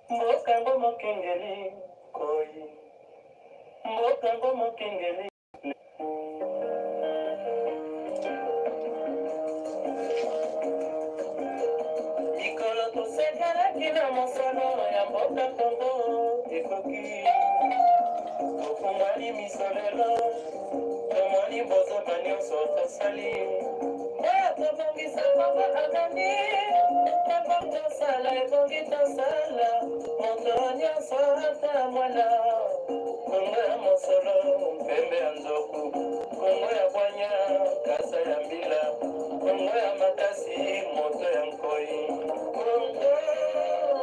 Mboka ngo mokengeli koi Mboka ngo mokengeli. Mikolo tosekelaki na mosolo ya mboka Kongo ekoki. Tofungwani miso lelo, tomoni bozoba nyonso tosali. Oyo tobongisa Kongo agani, ebongi tosala, ebongi tosala, moto nyonso ata mwana. Kongo ya mosolo, mpembe ya nzoku, Kongo ya bwanya, kasa ya mbila, Kongo ya makasi, moto ya nkoi. Kongo,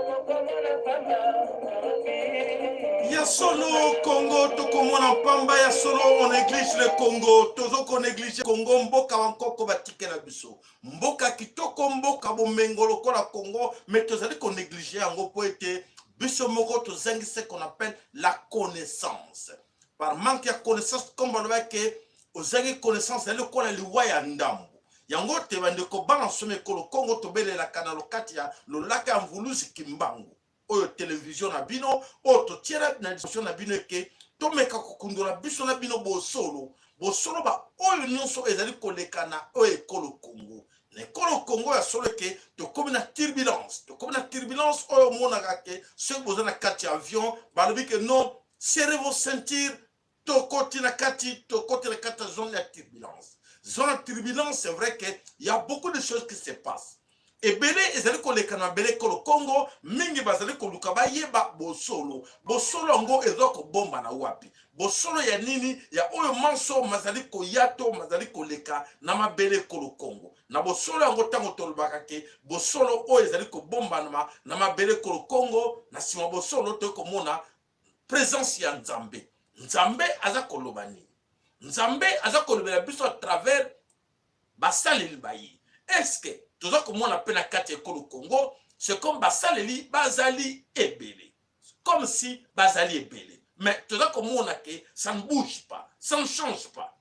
mokomona pamba, tolobi. Ya solo Congo tokomona pamba ya solo on néglige le Congo tozo ko néglige Congo mboka bankoko batikela biso mboka kitoko mboka bomengo lokola Congo mais tozali ko néglige yango mpo ete biso moko tozangi ce qu'on appelle la connaissance par manque ya connaissance comme balobaki ke ozangi connaissance ezali lokola liwa ya ndambo yango te bandeko bana nsomi ekolo Congo tobelelaka na lokati ya lolaka ya mvuluzi Kimbangu oyo television na bino oyo totiela na disposition na bino eke tomeka kokundola biso na bino bosolo bosolo ba oyo nyonso ezali koleka na oyo ekolo Congo na ekolo Congo ya solo eke tokomi na turbulence tokomi na turbulence oyo omonaka ke soki boza na kati ya avion balobi ke non serrez vos ceintures tokoti na kati tokoti na kati ya zone ya turbulence zone ya turbulence c'est vrai que y a beaucoup de choses qui se passent ebele ezali koleka na mabele ekolo Congo mingi bazali koluka bayeba bosolo bosolo yango eza kobombana wapi bosolo ya nini ya oyo manso mazali koya to mazali koleka na mabele ekolo Congo na bosolo yango ntango tolobaka ke bosolo oyo ezali kobombana na mabele ekolo Congo na nsima bosolo toyei komona presence ya Nzambe. Nzambe aza koloba nini? Nzambe aza kolobela biso à travers basaleli ba ye. Est-ce que toza komona mpe na kati ya ekolo Congo, c'est comme basaleli bazali ebele, comme si bazali ebele, mais toza komona ke ça ne bouge pas, ça ne change pas.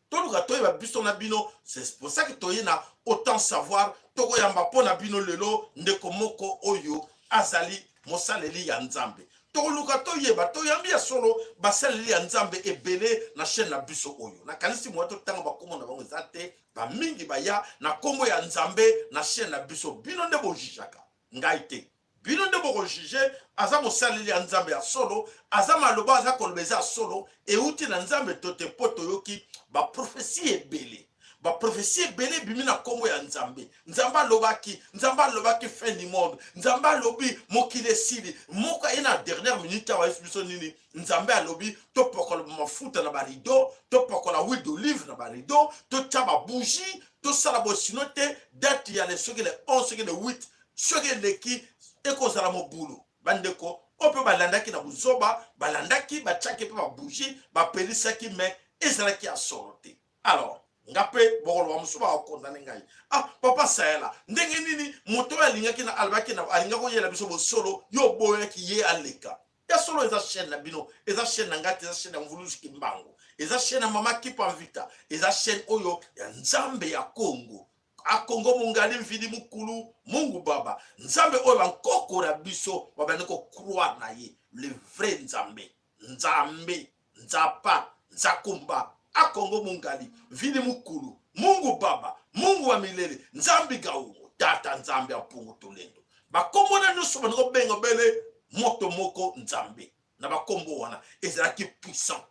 Toluka toyeba biso na bino, c'est pour ça que toye na autant savoir. Tokoyamba mpo na bino lelo ndeko moko oyo azali mosaleli ya Nzambe. Tokoluka toyeba, toyambi ya solo basaleli ya Nzambe ebele na chaîne na biso oyo. Nakanisi moya totanga bakombo na bango eza te, bamingi baya na kombo ya Nzambe na chaîne na biso. Bino nde bojijaka, ngai te. Bino nde boko juge aza mosaleli ya Nzambe ya solo, aza maloba aza koloba eza ya solo, euti na Nzambe to te, po toyoki ba prophetie ebele, ba prophetie ebele ebimi na kombo ya Nzambe. Nzambe alobaki, Nzambe alobaki fin du monde, Nzambe alobi mokili esili. Moko aye na dernière minute awa ayebisi biso nini? Nzambe alobi topakola mafuta na ba rideau, topakola huile d'olive na ba rideau, totia ba bougie, tosala boye, sino te date ya le soki le 11 soki le 8 soki eleki ekozala mobulu. Bandeko oyo mpe balandaki na buzoba, balandaki batiaki mpe babougie bapelisaki, mais ezalaki ya solo te. Alors nga mpe bokoloba mosusu bakokondane ngai, ah papa Sayala, ndenge nini moto oyo alingaki na alobaki na alingaki koyela biso bosolo, yo oboyaki ye aleka. Ya solo eza chaîne na bino, eza chaîne na ngai te, eza chaîne ya Mvuluzi Kimbangu, eza chaîne ya mama Kipa Mvita, eza chaîne oyo ya Nzambe ya Congo. Akongo mungali mvidi mukulu Mungu baba Nzambe oyo bankoko na biso babandi ko croire na ye le vrai Nzambe Nzambe Nzapa Nzakumba Akongo mungali mvidi mukulu Mungu baba Mungu wa milele Nzambi gaungu tata Nzambe ya mpungu tulendo bakombo na nyonso bandi kobenga bele moto moko Nzambe na bakombo wana ezalaki puissant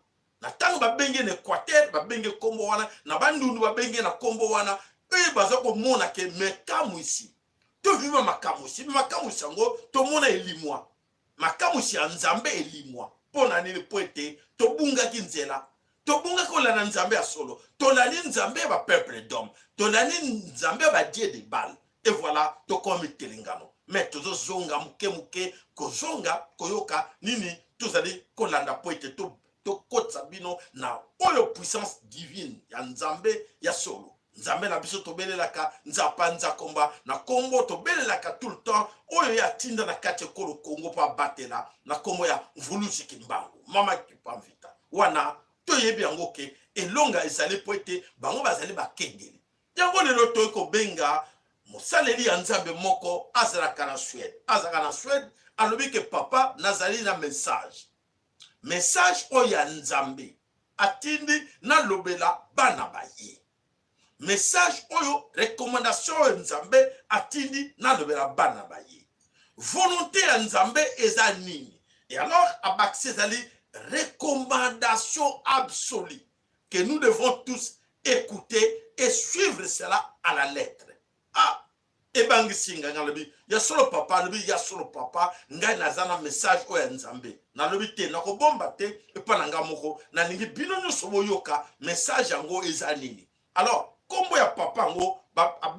na ntango babenge na Equateur, babenge nkombo wana na Bandundu, babenge na nkombo wana oyo baza komona ke mekamwisi toviva makamwisi makamwisi yango tomona elimwa makamwisi ya Nzambe elimwa mpo na nini? Mpo ete tobungaki nzela, tobungaki kolanda Nzambe ya solo, tolandi Nzambe ya bapeuple d'homme, tolandi Nzambe ya badie de Baal, et voilà tokomi telengano. Mais tozozonga moke moke, kozonga koyoka nini tozali kolanda mpo ete tokotisa bino na oyo puissance divine ya Nzambe ya solo. Nzambe na biso tobelelaka Nzapa Nzakomba na kombo tobelelaka tout le temps oyo ye atinda na kati ekolo Congo mpo abatela na kombo ya Mvuluzi Kimbangu Mama Kipamvita. Wana toyebi yango ke elonga ezali mpo ete bango bazali bakengeli. Yango lelo toyei kobenga mosaleli ya Nzambe moko azalaka na Suède, azalaka na Suède, Alobi ke papa, nazali na message, message oyo ya Nzambe atindi nalobela bana baye, message oyo, recommandation oyo Nzambe atindi nalobela bana baye, volonté ya Nzambe eza nini? Et alors abakisi, ezali recommandation absolue que nous devons tous écouter et suivre cela à la lettre. Ah, ebangisi ngai. Nalobi: "Ya solo, papa?" Alobi: "Ya solo, papa. Ngai naza na message oyo ya Nzambe. Nalobi te, nakobomba te epa na ngai moko. Nalingi bino nyonso boyoka message yango eza nini." Alors, nkombo ya papa yango,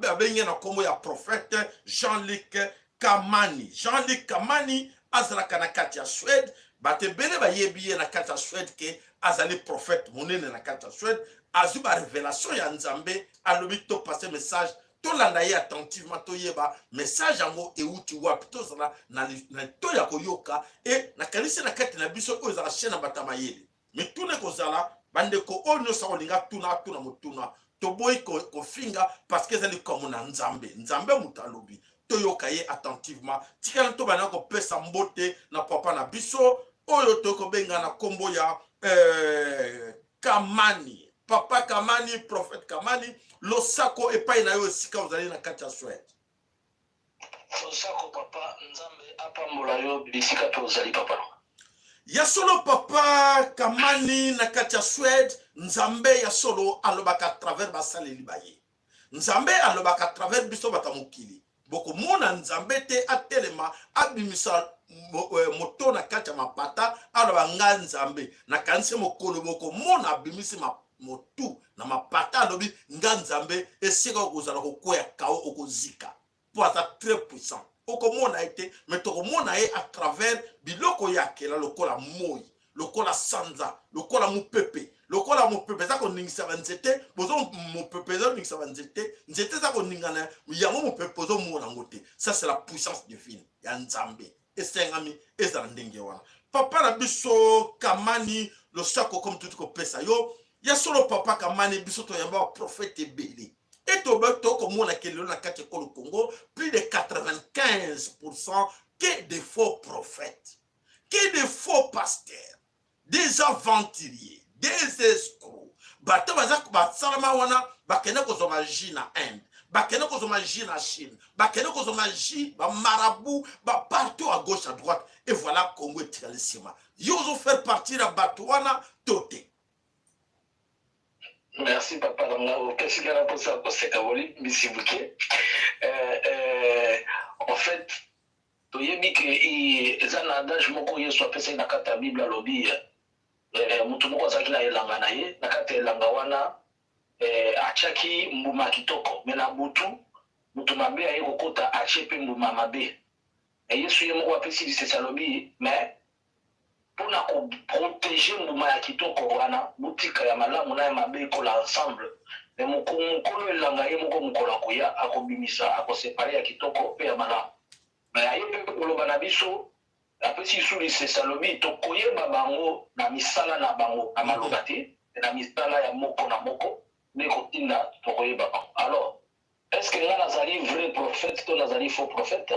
abengi na nkombo ya prophète Jean-Luc Kamani. Jean-Luc Kamani azalaka na kati ya Suède. Bato ebele bayebi ye na kati ya Suède ke azali prophète monene na kati ya Suède. Azwi barévélation ya Nzambe. Alobi topase message, tolanda ye attentivement, toyeba message yango euti wapi, tozala na to ya koyoka. E nakanisi na kati na biso oyo ezala chaîne ya bato ya mayele, mituna ekozala. Bandeko oyo nyonso akolinga tuna, atuna motuna. Toboyi kofinga parce que eza likambo na Nzambe. Nzambe moto alobi, toyoka ye attentivement. Tikala tobanda kopesa mbote na papa na biso oyo tokobenga na nkombo ya Kamani, papa Kamani, prophète Kamani. Losako epai na yo esika ozali na kati ya Suède. Losako, papa. Nzambe apambola yo bisika mpe ozali, papa. Ya solo, papa Kamani na kati ya Suède. Nzambe ya solo alobaka à travers basaleli baye. Nzambe alobaka à travers biso bato ya mokili. Bokomona Nzambe te atelema, abimisa moto na kati ya mapata, aloba: "Nga Nzambe." Nakanisi mokolo bokomona abimisi motu na mapata, alobi: "Nga Nzambe," esika okozala kokwea kao, okozika, mpo aza très puissant. Okomona ye te, mais tokomona ye à travers biloko ya akela, lokola moi, lokola sanza, lokola mopepe. Lokola mopepe eza koningisa banzete, bozo mopepe eza koningisa banzete, nzete eza koningana yango, mopepe ozomona yango te. Ça, c'est la puissance divine ya Nzambe. Esengami ezala ndenge wana. Papa na biso Kamani, losako komi tuti kopesa yo. Ya solo, papa Kamani, biso toyamba baprophète ebele e tokomona ke lelo na kati ekolo Congo, plus de 95 que des faux prophètes, que des faux pasteurs, des aventuriers, des escrocs. Bato baza basalama wana, bakende kozwa magie na Inde, bakende kozwa magie na Chine, bakende kozwa magie, bamarabouts bapartout, à gauche, à droite, et voilà, Congo etikali nsima. Yo ozofaire partie ya bato wana to te? Merci, papa na nga. Opesi nga na mposa koseka, bolimbisi buke. En fait, toyebi ke eza na adage moko Yesu apesaki na kati ya Bible. Alobi motu moko azalaki na elanga na ye. Na kati ya elanga wana, atiaki mbuma ya kitoko, mais na butu motu mabe aye kokota, atie mpe mbuma mabe. Yesu ye moko apesi lisese, alobi: "Mais mpona koprotéger mbuma ya kitoko wana, botika ya malamu na ya mabe ekola ensemble. Mais mokolo elanga ye moko, mokolo akoya, akobimisa, akoséparer ya kitoko mpe ya malamu." Mais aye mpe koloba na biso, apesi lisu lisese, alobi: "Tokoyeba bango na misala na bango, na maloba te, na misala ya moko na moko nde kotinda tokoyeba bango." Alors, est ce que nga nazali vrai prophète to nazali faux prophète?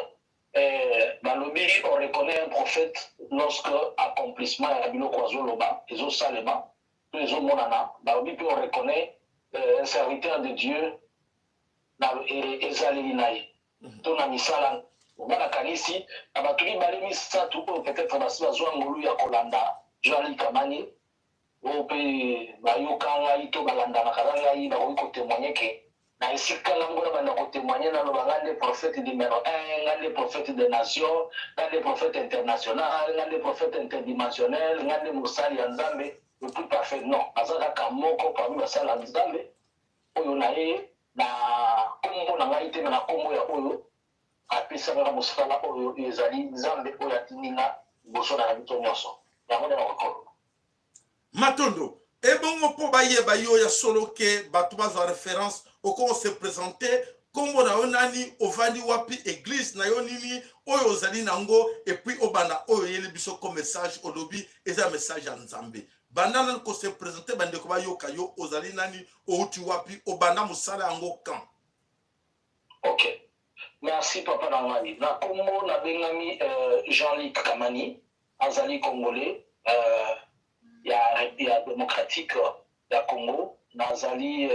Balobi on reconnaît un prophète lorsque accomplissement ya biloko azoloba ezosalema to ezomonana. Balobi mpe on reconnaît un serviteur de Dieu na ezaleli na ye to na misala. Nga nakanisi na bato mibale, misato oyo peut-être basi bazwa ngolu ya kolanda Jean-Luc Kamani, oyo mpe bayoka ngai to balandanaka na ngai, bakoki kotémoigner ke na esika ngango na banda kotémoigner, naloba: "Nga nde prophète numéro 1, nga nde prophète de nation, nga nde prophète international, nga nde prophète interdimensionnel, nga nde mosali ya Nzambe le plus parfait." Non, aza kaka moko parmi basali ya Nzambe oyo na ye na nkombo na ngai te, mais na nkombo ya oyo apesanga mosala oyo ezali Nzambe oyo atindi nga liboso na biso nyonso. Yango nde nakokoloba. Matondo. Ebongo mpo bayeba yo ya solo, ke bato bazwa référence, okoko se présenter: nkombo na yo nani, ovandi wapi, église na yo nini oyo ozali nango, et puis obanda oyo oyeli biso ko message olobi eza message ya Nzambe. Banda nani kose présenter, bandeko bayoka yo: ozali nani, outi wapi, obanda mosala yango quand? Ok. Merci papa na ngai. Na kombo nabengami Jean-Luc Kamani, azali congolais ya Démocratique ya Congo. Nazali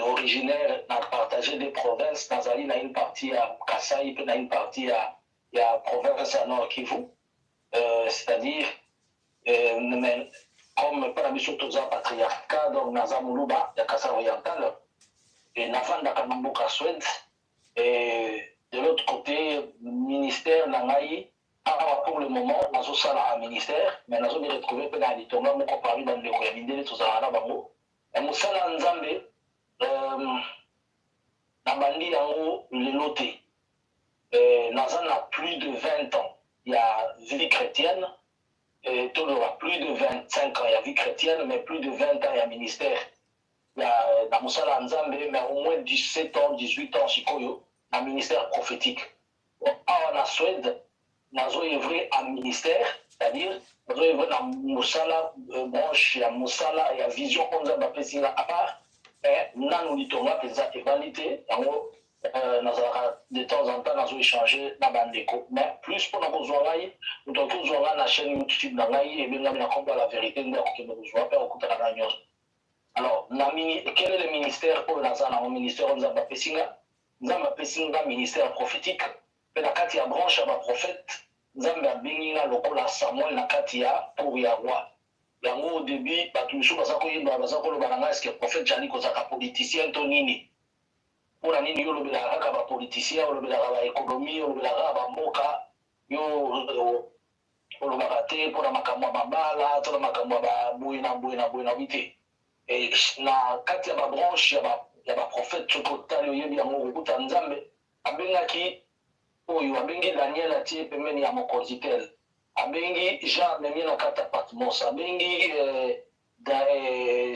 originaire na partage des provinces, nazali na une partie ya Kasai mpe na une partie ya province ya Nord Kivu, c'est-à-dire mais comme mpo na biso toza patriarcat, donc naza Moluba ya Kasai oriental et nafandaka na mboka Suède. Et de l'autre côté, ministère na ngai awa, pour le moment nazosala un ministère, mais nazomi retrouver mpe na litonga moko parmi bandeko ya mindele tozalaka na bango ya mosala ya Nzambe. Nabandi yango lelo te. Naza na plus de 20 ans ya vie chrétienne, toloba plus de 25 ans ya vie chrétienne, mais plus de 20 ans ya ministère ya na mosala ya Nzambe, mais au moins 17 ans, 18 ans sikoyo na ministère prophétique. Bon, awa na Suède nazo œuvrer en ministère, c'est-à-dire nazo œuvrer na mosala, branche ya mosala ya vision oyo Nzambe apesi nga à part. Mais nanu litonga mpenza evandi te. Yango nazalaka de temps en temps nazo échanger na bandeko, mais plus mpona kozwa ngai, moto akoki kozwa ngai na chaîne YouTube na ngai ebengami na kombo ya La Vérité, nde akokende kozwa mpe akokutana na nyonso. Alors na mini, quel est le ministère oyo naza nango? Ministère oyo Nzambe apesi nga, Nzambe apesi nga ministère prophétique, mpe na kati ya branche ya baprophète, Nzambe abengi nga lokola Samuel na kati ya cour ya roi. Yango au début bato misusu baza koyeba, baza koloba na ngai: "Est-ce prophète Jean-Luc ozalaka politicien to nini? Mpona nini yo olobelaka kaka bapoliticien, olobelaka baéconomie, olobelaka kaka bamboka, yo olobaka te mpona makambo ya mabala to na makambo ya baboye na boye na boye?" Na te. Na kati ya babranche ya baprophète, soki otali, oyebi yango, okokuta Nzambe abengaki oyo abengi Daniel, atie pembeni ya mokonzi tel, abengi Jean, amemi na kati ya Patmos, abengi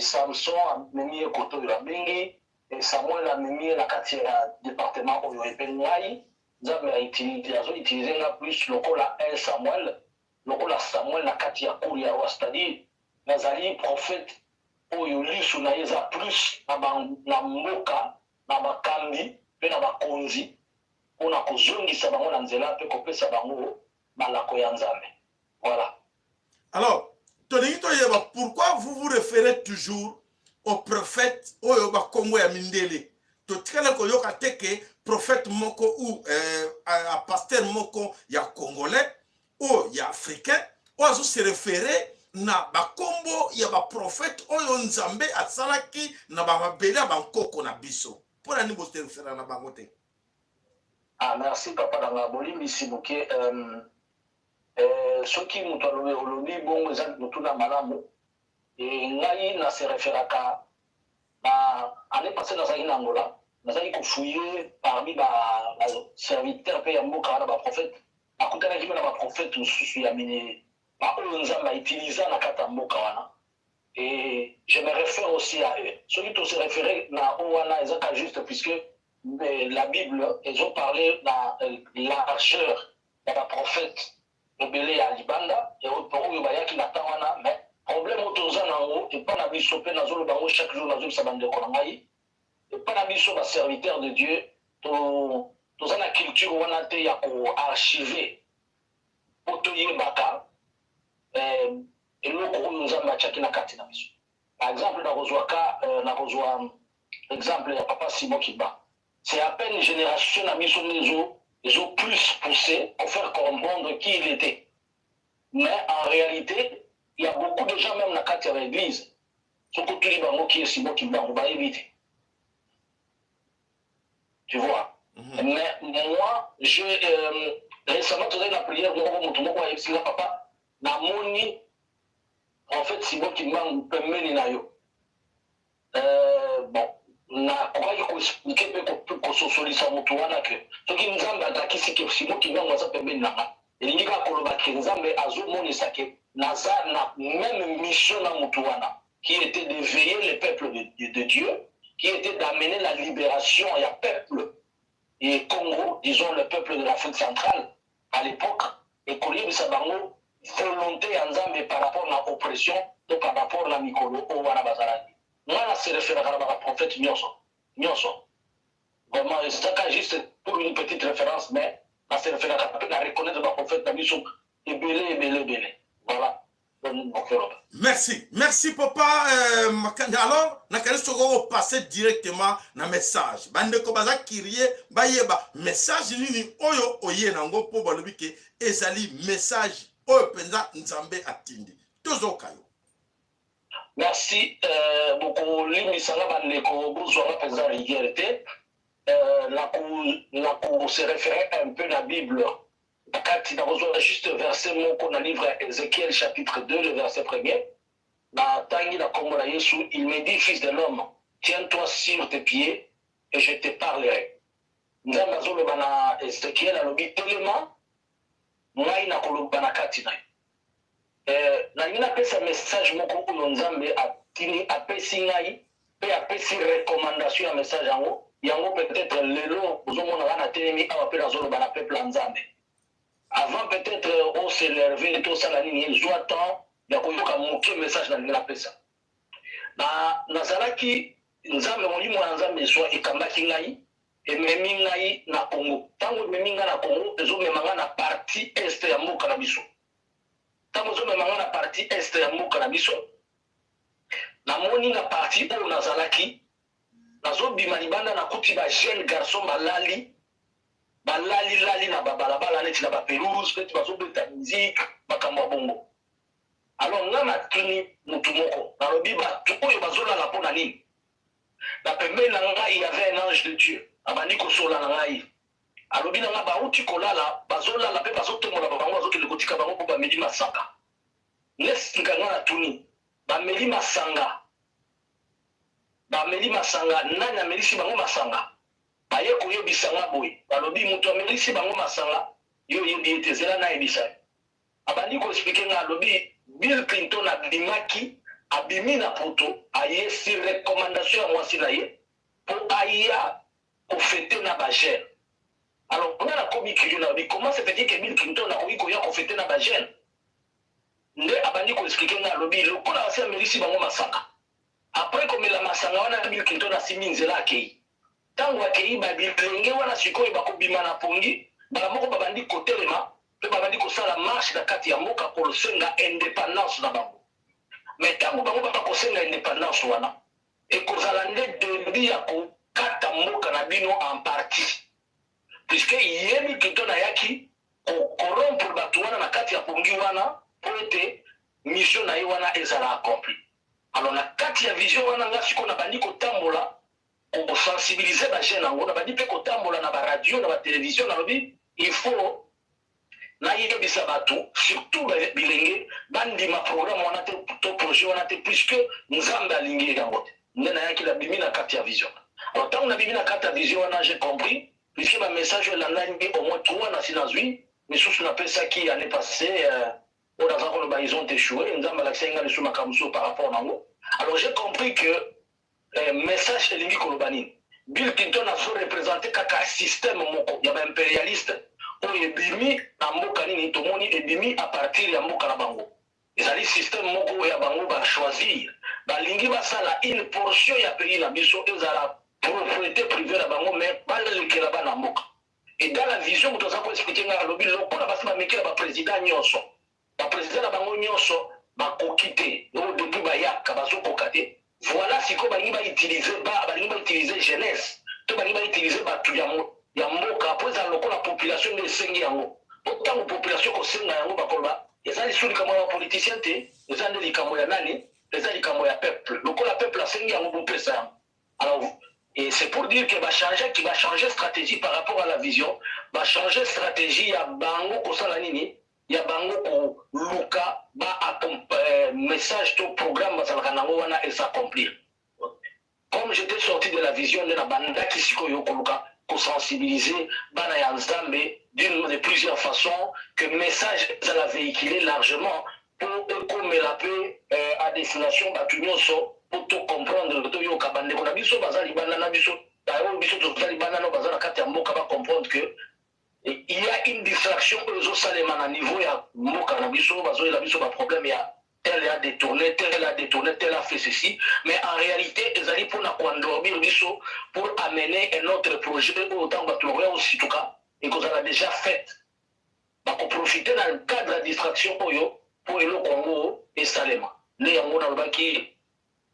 Samson, amemi ye kote oyo, abengi Samuel, amemi ye na kati ya département oyo. Epe ngai, Nzambe azoutiliser nga plus lokola un Samuel, lokola Samuel na kati ya cour ya roi, c'est-à-dire nazali prophète oyo lisu na ye eza plus na mboka, na bakambi mpe na bakonzi, mpona kozongisa bango na nzela mpe kopesa bango malako ya Nzambe. Voilà. Alors tolingi toyeba pourquoi vous vous référez toujours au prophète oyo bakombo ya mindele. Totikala koyoka te ke prophète moko ou pasteur moko ya congolais oyo ya africain oyo azose référer na bakombo ya baprophète oyo Nzambe asalaki na bamabele ya bankoko na biso. Mpo na nini bose référer na bango te? Ah, merci papa na nga, bolimbisi moke. Soki moto alobi, olobi bongo, eza motuna malamu. Ngai na se référaka na année passée, nazalaki na Angola, nazalaki kofouiller parmi baserviteur mpe ya mboka wana, baprophète. Nakutanaki mpe na baprophète mosusu ya mine, baoyo Nzambe autiliza na kati ya mboka wana, et je me réfère aussi à eux. Soki tose référé na oyo wana, ezaka juste puisque la Bible ezoparle na largeur ya baprophète ebele ya libanda oyo bayaki na ntango wana. Mais problème oyo toza nango epa na biso, mpe nazoloba yango chaque jour, nazobisa bandeko na ngai, epa na biso baserviteur de Dieu, toza na culture wana te ya koarchive mpo toyebaka eloko oyo Nzambe atiaki na kati na biso. Par exemple, nakozwa ka nakozwa exemple ya papa Simon Kimbangu. C'est à peine génération na biso nde ezo plus poussé pour faire comprendre qui il était, mais en réalité il y a beaucoup de gens, même na kati ya baéglise, soki otuli bango qui est Simon Kimbangu, bayebi te, tu vois. Mais moi, je récemment tozali na prière moko, moto moko ayebisi nga: "Papa, namoni en fait Simon Kimbangu pembeni na yo." Bon, nakokaki koexpliquer mpe kososolisa motu wana ke soki Nzambe alakisi ke Simon Kimbangu aza pembeni na nga, elingi kaka koloba ke Nzambe azomonisa ke naza na même mission na motu wana, qui était d'éveiller le peuple de Dieu, qui était d'amener la libération ya peuple et Congo, disons le peuple de l'Afrique centrale à l'époque, ekoyebisa bango volonté ya Nzambe par rapport na oppression to par rapport na mikolo oyo wana bazalaki. Nga na se référaka na baprophète nyonso nyonso. Vraiment, ezaka juste pour une petite référence, mais na se référaka mpe na reconnaître baprophète na biso ebele, ebele, ebele. Voilà. Merci, merci papa Makandi. Alors nakanisi soki okopasser directement na message, bandeko baza curieux bayeba message nini oyo oye nango, mpo balobi ke ezali message oyo mpenza Nzambe atindi. Tozoka yo. Merci bokolimbisanga bandeko, bozwanga mpenza rigueur te. Nako se référer un peu na Bible. Na kati nakozwa juste verset moko na livre ya Ézéchiel, chapitre 2, le verset premier. Natangi na nkombo na Yesu. Il me dit: «Fils de l'homme, tiens-toi sur tes pieds et je te parlerai.» Nzambe azoloba na Ézéchiel, alobi: «Telema, ngai nakoloba na kati na yo.» Nalingi napesa message moko oyo Nzambe atini, apesi ngai mpe apesi recommandation ya message yango. Yango peut-être lelo ozomona nga natelemi awa mpe nazoloba na peuple ya Nzambe. Avant peut-être os'énerver, tosala nini, zwa temps ya koyoka moke message nalingi napesa. Na nazalaki, Nzambe, molimo ya Nzambe ezwa ekambaki ngai, ememi ngai na Congo. Ntango ememi ngai na Congo, ezomema ngai na partie est ya mboka na biso. Ntango ezomema ngai na partie est ya mboka na biso, namoni na partie oyo nazalaki, nazobima libanda, nakuti bajeune garçon balali, balalilali na babalabala, neti na bapelouse, neti bazobeta musique, makambo ya bongo. Alors nga natuni mutu moko, nalobi: «Bato oyo bazolala mpo na nini?» Na pembeni na ngai y avait un ange de Dieu, abandi kosola na ngai, alobi na ngai: «Bauti kolala, bazolala mpe bazotombola bango, bazokende kotika bango mpo bameli masanga.» Nesinga nga natuni: «Bameli masanga, bameli masanga, nani amelisi bango masanga?» Baye koyebisa nga boye, balobi: «Moto amelisi bango masanga, yo oyebi ete ezela nayebisa yo.» Abandi koexpliquer nga, alobi: «Bill Clinton abimaki, abimi na poto, ayesi recommandation ya mwasi na ye mpo aya kofêter na bajeune.» Alors nga nakomi curieux, nalobi: «Comment se fait-il que Bill Clinton akoki koya kofêter na bajeune?» Nde abandi koexpliquer nga, alobi: «Lokola asi amelisi bango masanga, après komela masanga wana, Bill Clinton asimbi nzela, akei. Ntango akei, babilenge wana sikoyo bakobima na pongi, mbala moko babandi kotelema mpe babandi kosala marche na kati ya mboka kosenga indépendance na bango. Mais ntango bango baka kosenga indépendance wana, ekozala nde début ya kokata mboka na bino en partie, puisque ye Bill Clinton ayaki kocorrompre bato wana na kati ya pongi wana mpo ete mission na ye wana ezala accompli.» Alors na kati ya vision wana, nga sikoyo nabandi kotambola kosensibiliser bajeune yango, nabandi mpe kotambola na baradio, na batelevizio. Nalobi: il faut nayebisa bato, surtout bilenge, bandima programme wana te to projet wana te, puisque Nzambe alingi yango te. Nde nayaki, nabimi na kati ya vision. Alors ntango nabimi na kati ya vision wana, j'ai compris, puisque bamessage oyo elandani, au moins trois nasi nazwi, misusu napesaki année passée, oyo naza koloba, ils ont échoué. Nzambe alakisaki nga lisusu makambo mosusu par rapport nango. Alors j'ai compris que message elingi koloba nini. Bill Clinton azoreprésenter kaka système moko ya baimpérialiste oyo ebimi na mboka nini tomoni, ebimi à partir ya mboka na bango. Ezali système moko oyo ya bango bachoisir, balingi basala une portion ya pays na biso ezala propriété privée na bango, mais balekela bana mboka. Et dans la vision, moto aza koexpliquer ngai, alobi: «Lokola basi bamekela baprésident nyonso, baprésident na bango nyonso bakoki te, oyo depuis bayaka bazokoka te, voilà sikoyo balingi bautiliser, balingi bautiliser jeunesse to balingi bautiliser bato ya mboka mpo ezala lokola population nde esengi yango. Po ntango population kosenga yango, bakoloba eza lisusu likambo ya bapoliticien te, eza nde likambo ya nani? Eza likambo ya peuple. Lokola peuple asengi yango, bopesa yango.» Alors, et c'est pour dire que bachanger, qui bachanger stratégie par rapport à la vision, bachanger stratégie ya bango kosala nini, ya bango koluka ba message to programme bazalaka nango wana es'accomplir. Comme j'étais sorti de la vision, nde na bandaki sikoyo koluka kosensibiliser bana ya Nzambe d'une de plusieurs façons, que message ezala véhiculé largement mpo ekomela mpe à destination bato nyonso, mpo tocomprendre, toyoka bandeko na biso baza libanda na biso, oyo biso toza libanda no baza na kati ya mboka, bacomprendre que il y a une distraction oyo ezosalema na niveau ya mboka na biso. Bazoyela biso baproblème ya Tel a détourné, tel a détourné, tel a fait ceci. Mais en réalité, ezali mpona koendormir biso pour amener un autre projet oyo ntango bato bakoya kosituka, ekozala déjà faite. Bakoprofite na cadre ya distraction oyo mpo eloko yango esalema. Nde yango nalobaki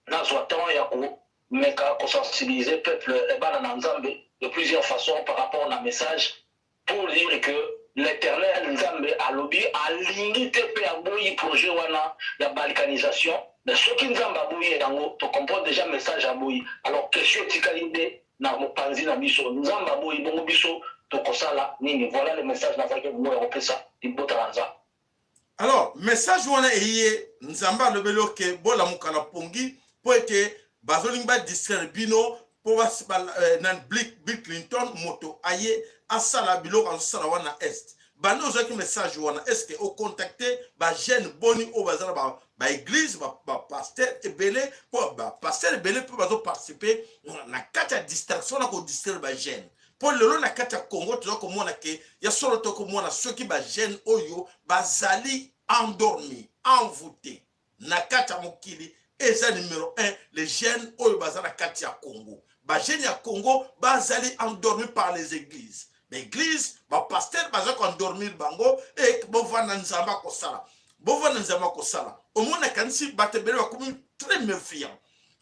nazwa temps ya komeka kosensibiliser peuple, bana na Nzambe, de plusieurs façons par rapport na message, pour dire que l'Éternel Nzambe alobi alingi te mpe aboyi projet wana ya balkanisation. Mais soki Nzambe aboyi yango, tocomprendre déjà message aboyi. Alors question etikali nde na mopanzi na biso: Nzambe aboyi bongo, biso tokosala nini? Voilà le message nazalaki bongo ya kopesa libota na Nzambe. Alors message wana eye Nzambe alobeli oke bolamuka na pongi mpo ete bazolingi badistraire bino mpo na Bill Clinton moto aye asala biloko azosala wana est. Bandi ozwaki message wana, est ce que ocontacte bajeune boni oyo baza na baéglise, bapasteur ebele? Mpo bapasteur ebele mpe bazoparticipe na kati ya distraction na kodistraire bajeune, mpo lelo na kati ya Congo toza komona ke ya solo tokomona soki bajeune oyo bazali endormi, envoûté na kati ya mokili, eza numéro 1, les jeunes oyo baza na kati ya Congo. Bajeune ya Congo bazali endormi par les églises. Baéglise, bapasteur baza koendormir bango e bovanda, Nzambe akosala, bovanda, Nzambe akosala. Omonaka nsi bato ebele bakomi très méfiant,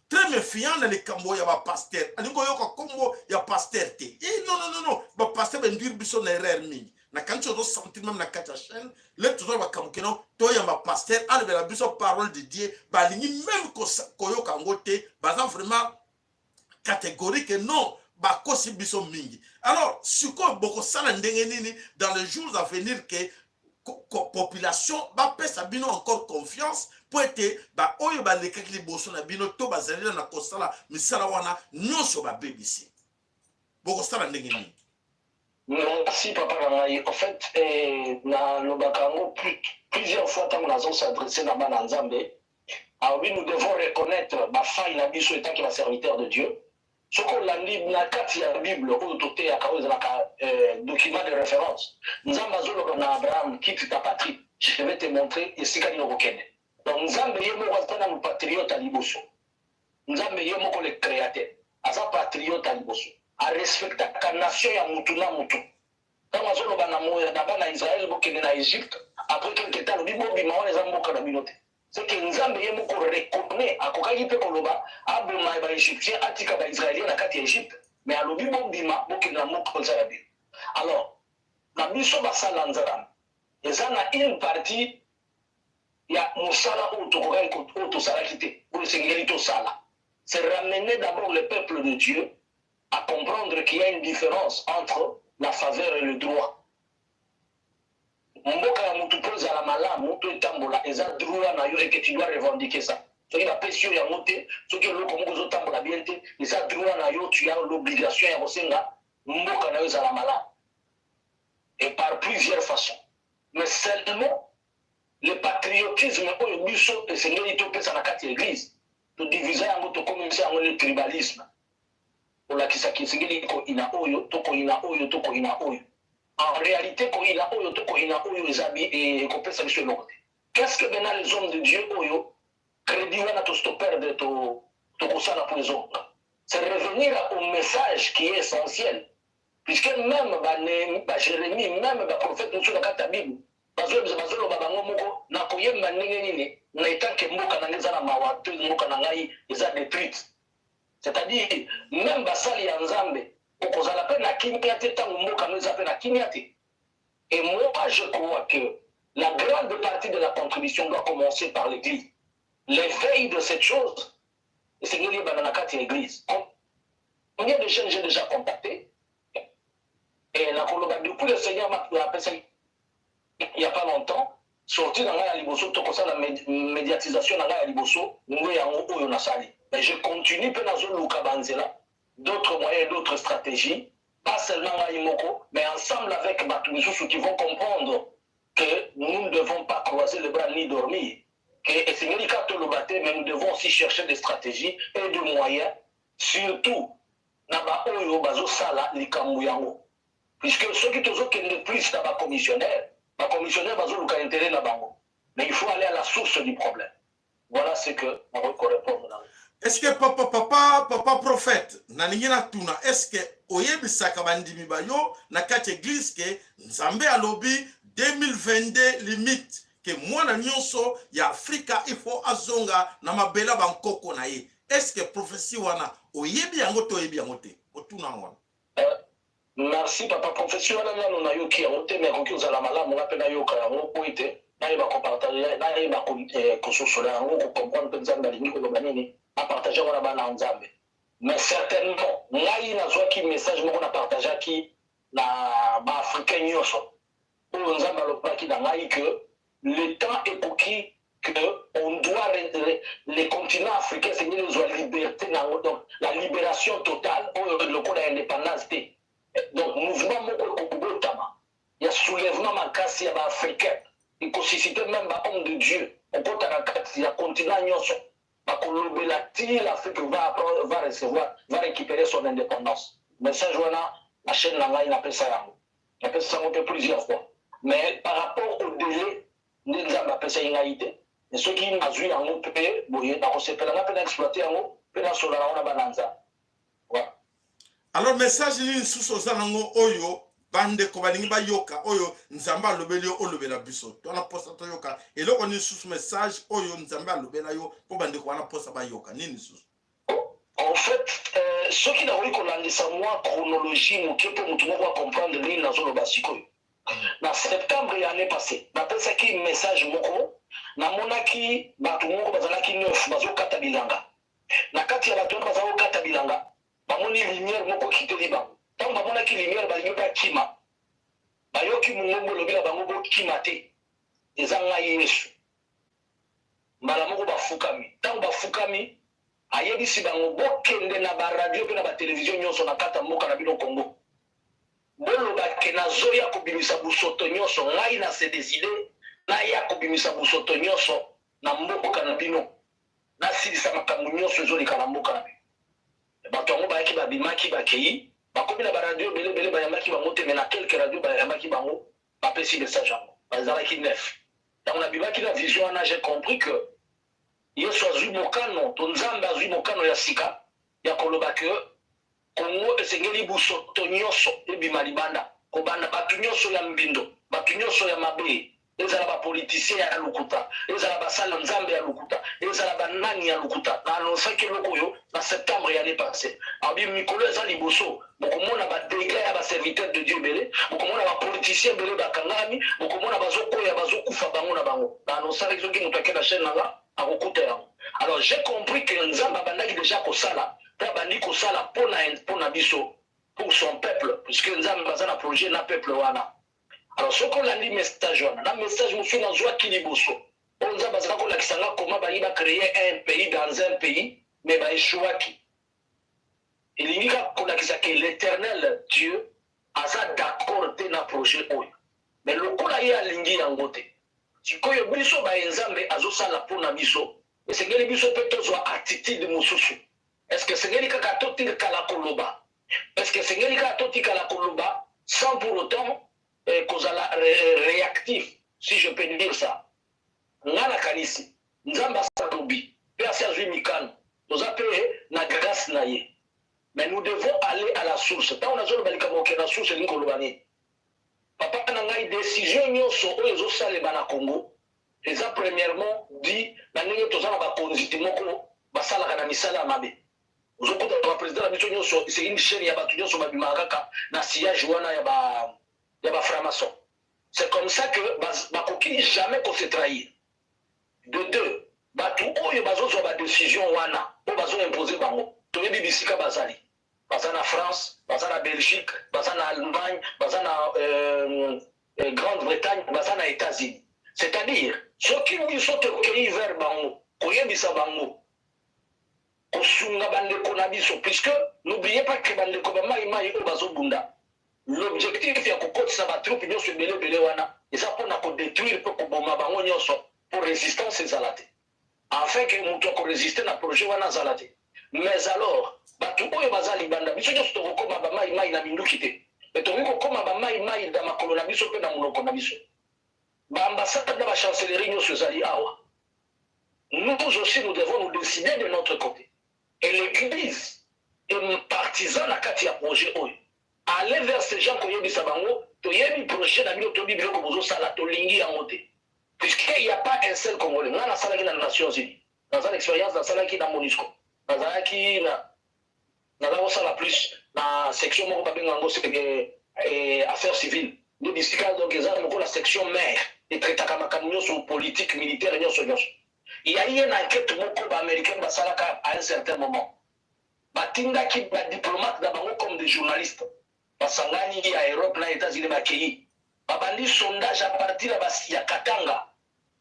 très méfiant na likambo ya bapasteur. Alingi oyoka nkombo ya pasteur te. E non, non, non, non, bapasteur bainduire biso na erreur mingi. Nakanisi ozosentir même na kati ya chaîne le toza makambo keno toyamba pasteur alobela biso parole de Dieu, balingi même koyoka yango te. Baza vraiment catégorique, non, bakosi biso mingi. Alors sikoyo bokosala ndenge nini dans les jours à venir ke population bapesa bino encore confiance, mpo ete baoyo balekaki liboso na bino to bazali na kosala misala wana nyonso babebisi? Bokosala ndenge nini? Merci, papa na ngai. En fait, eh, nalobaka yango plusieurs fois ntango nazos'adresse na bana Nzambe. Alobi nous devons reconnaître bafaille na biso etanke baserviteur de Dieu. Soki olandi na kati ya Bible oyo toteyaka, oyo ezalaka document de référence, Nzambe azoloba na Abraham: "Quitte ta patrie, je vais te montrer esika nini okokende." Donc Nzambe ye moko aza nanu patriote ya liboso. Nzambe ye moko, le Créateur, aza patriote ya liboso, arespectaka nation ya mutu na mutu. Ntango azoloba na bana Israele bokende na Égypte, après quelque temps alobi bobima, wana eza mboka na bino te. C'est que Nzambe ye moko reconnaît. Akokaki mpe koloba aboma baégyptien, atika baisraélien na kati ya Égypte, mais alobi bobima, bokende na mboka eza ya bino. Alors na biso basala Nzambe, eza na une partie ya mosala oyo tokokaki, oyo tosalaki te, oyo esengeli tosala, c'est ramener d'abord le peuple de Dieu à comprendre qu'il y a une différence entre la faveur et le droit. Mboka ya mutu mpo ezala malamu to etambola, eza droit na yo et que tu dois revendiquer ça. Soki bapesi yo yango te, soki eloko moko ezotambola bien te, eza droit na yo, tu as l'obligation ya kosenga mboka na yo ezala malamu, et par plusieurs façons. Mais seulement le patriotisme oyo biso esengeli topesa na kati ya église, todivise yango, tokomisa yango le tribalisme, olakisaki esengeli koina oyo, tokoina oyo, tokoina oyo. En réalité, koina oyo, tokoina oyo, eza ekopesa biso eloko te. Qu'est-ce que maintenant les hommes de Dieu oyo crédit wana toperdre, tokosala mpo ezonga? C'est revenir au message qui est essentiel, puisque même baJérémie, même baprophète mosusu na kati ya Bible bazoloba bango moko: nakoyemba ndenge nini na etanke mboka na ngai eza na mawa to mboka na ngai eza détruite? C'est-à-dire même basali ya Nzambe okozala mpe na kimia te ntango mboka no eza mpe na kimia te. Et moi, je crois que la grande partie de la contribution doit commencer par l'église. L'éveil de cette chose esengeli ebanda na kati ya église. Combien de jeunes j'ai déjà contacté? Et nakoloba, depuis le Seigneur apesaki il y a pas longtemps sorti na ngai ya liboso, tokosala médiatisation na ngai ya liboso nde yango oyo nasali. Mais je continue mpe nazoluka banzela, d'autres moyens, d'autres stratégies, pas seulement ngai moko, mais ensemble avec bato misusu qui vont comprendre que nous ne devons pas croiser les bras ni dormir, que esengeli kaka toloba te, mais nous devons aussi chercher des stratégies et des moyens, surtout na baoyo bazosala likambo yango, puisque soki tozokende plus na bacommissionnaire, bacommissionnaire bazoluka intérêt na bango, mais il faut aller à la source du problème. Voilà ce que nakoki korépondre na. Est ce que papa, papa, papa prophète, nalingi natuna, est ce que oyebisaka bandimi ba yo na kati église ke Nzambe alobi 2022 limite ke mwana nyonso ya Afrika il faut azonga na mabele ya bankoko na ye? Est ce que prophétie wana oyebi yango to oyebi yango te? Otuna yango wana. Merci, papa. Prophétie wana nano nayoki yango te, mais ekoki kozala malamu nga mpe nayoka yango po ete nayeba kopartager, nayeba kososola yango, kocomprendre mpe Nzambe alingi koloba nini, napartager yango na bana ya Nzambe. Mais certainement ngai nazwaki message moko, napartageaki na baafricain nyonso oyo Nzambe alobaki na ngai que le temps ekoki, que on doit, le continent africain esengeli ozwa liberté na yango, donc la libération totale oyo lokola indépendance te. Donc mouvement moko ekobotama ya soulèvement makasi ya baafricain, ekosusciter même bahomme de Dieu kokota na kati ya continent nyonso, bakolobela ti l'Afrique va recevoir, va récupérer son indépendance. Message wana na chaîne na ngai napesa yango, napesa yango mpe plusieurs fois, mais par rapport au délai nde Nzambe apesaki ngai te. Soki nazwi yango mpe boye, nakosepela nga mpe na exploiter yango mpe nasola yango na bana Nzambe. Alors, message nini lisusu oza nango oyo bandeko balingi bayoka, oyo Nzambe alobeli yo, olobela biso? Twana mposa toyoka eloko nini lisusu, message oyo Nzambe alobela yo mpo bandeko wana mposa bayoka nini lisusu? En fait, soki nakoki kolandisa mwa chronologie moke mpo motu moko acomprendre nini nazoloba sikoyo, na septembre ya année passée napesaki message moko. Namonaki bato moko bazalaki neuf, bazokata bilanga. Na kati ya bato wana baza kokata bilanga, bamoni lumière moko ekiteli bango. Ntango bamonaki lumière, balingi bakima, bayoki mongongo elobi na bango: "Bokima te, eza ngai Yesu." Mbala moko bafukami. Ntango bafukami, ayebisi bango: "Bokende na baradio mpe na batelevizio nyonso na kati ya mboka na bino Kongo, boloba ke nazoya kobimisa busoto nyonso. Ngai na se décider naya kobimisa busoto nyonso na mboka na bino, nasilisa makambo nyonso ezoleka na mboka na bino." Bato yango bayaki, babimaki, bakei, bakomi na baradio ebele ebele, bayambaki bango te, mais na quelque radio bayambaki bango, bapesi message yango. Bazalaki neuf. Ntango nabimaki na vision wana, j'ai compris que Yesu azwi mokano to Nzambe azwi mokano ya sika ya koloba ke Kongo esengeli busoto nyonso ebima libanda, kobanda bato nyonso ya mbindo, bato nyonso ya mabe, ezala bapoliticien ya lokuta, ezala basala Nzambe ya lokuta, ezala banani ya lokuta. Na annonçaki eloko oyo na septembre ya année passée. Abi mikolo eza liboso, bokomona badégâts ya baserviteur de Dieu ebele, bokomona bapoliticien ebele bakangami, bokomona bazokoya, bazokufa bango na bango. Na annonçaki, soki moto ake na chaîne na nga akokuta yango. Alors j'ai compris que Nzambe abandaki déjà kosala, mpe abandi kosala mpona biso, pour son peuple, puisque Nzambe aza na projet na peuple wana. Alors soki olandi message wana na message mosusu nazwaki liboso, oyo Nzambe azala kolakisa nga koma balingi bacréer un pays dans un pays, mais baéchouaki, elingi kaka kolakisa ke l'Éternel Dieu aza d'accord te na projet oyo. Mais lokola ye alingi yango te, sikoyo biso baye Nzambe azosala mpona biso, esengeli biso mpe tozwa attitude mosusu. Est ce que esengeli kaka totikala koloba? Est ce que esengeli kaka totikala koloba sans pour autant kozala réactif, si je peux dire ça? Nga nakanisi Nzambe asalobi mpe asi azwi mikano, toza mpe na grâce na ye, mais nous devons aller à la source. Ntango nazoloba likambo oke na source, elingi koloba nini, papa na ngai? Décision nyonso oyo ezosalema na Congo eza premièrement di na ndenge toza na bakonzi moko basalaka na misala ya mabe. Ozokuta baprésident na biso nyonso, c'est une chaîne ya bato nyonso babimaka kaka na sillage wana ya bafranc-maçon. C'est comme ça que bakoki jamais kose trahir. De deux, bato oyo bazozwa badécision wana, oyo bazoimposer bango, toyebi bisika bazali: baza na France, baza na Belgique, baza na Allemagne, baza na Grande-Bretagne, baza na États-Unis. C'est-à-dire soki biso tokei vers bango koyebisa bango kosunga bandeko na biso, puisque n'oubliez pas que bandeko bamai-mai oyo bazobunda, l'objectif ya kokotisa batroupe nyonso ebele ebele wana eza mpona kodétruire mpe koboma bango nyonso po résistance ezala te, afin ke moto akorésister na projet wana azala te. Mais alors bato oyo baza libanda, biso nyonso tokokóma bamai-mai na minduki te, me tokoki kokóma bamai-mai na makolo na biso mpe na monoko na biso. Baambassade na bachancellerie nyonso ezali awa. Nous aussi, nous devons nous décider de notre côté. Et l'église est partisan na kati ya projet oyo. Aller vers ces gens koyebisa bango, toyebi projet na bino, toyebi biloko bozosala, tolingi yango te. Puisqu'il n'y a pas un seul Congolais. Nga nasalaki na Nations Unies. Naza na expérience, nasalaki na MONUSCO. Nazalaki na naza kosala plus na section moko babenga yango affaires civiles nde bisika, donc eza lokola section mare, etraitaka makambo nyonso politique, militaire, nyonso nyonso. Ya ye na enquête moko baaméricain basalaka, à un certain moment batindaki badiplomate na bango comme des journalistes, basangani ya Europe na États-Unis, bakei, babandi sondage à partir ya Katanga,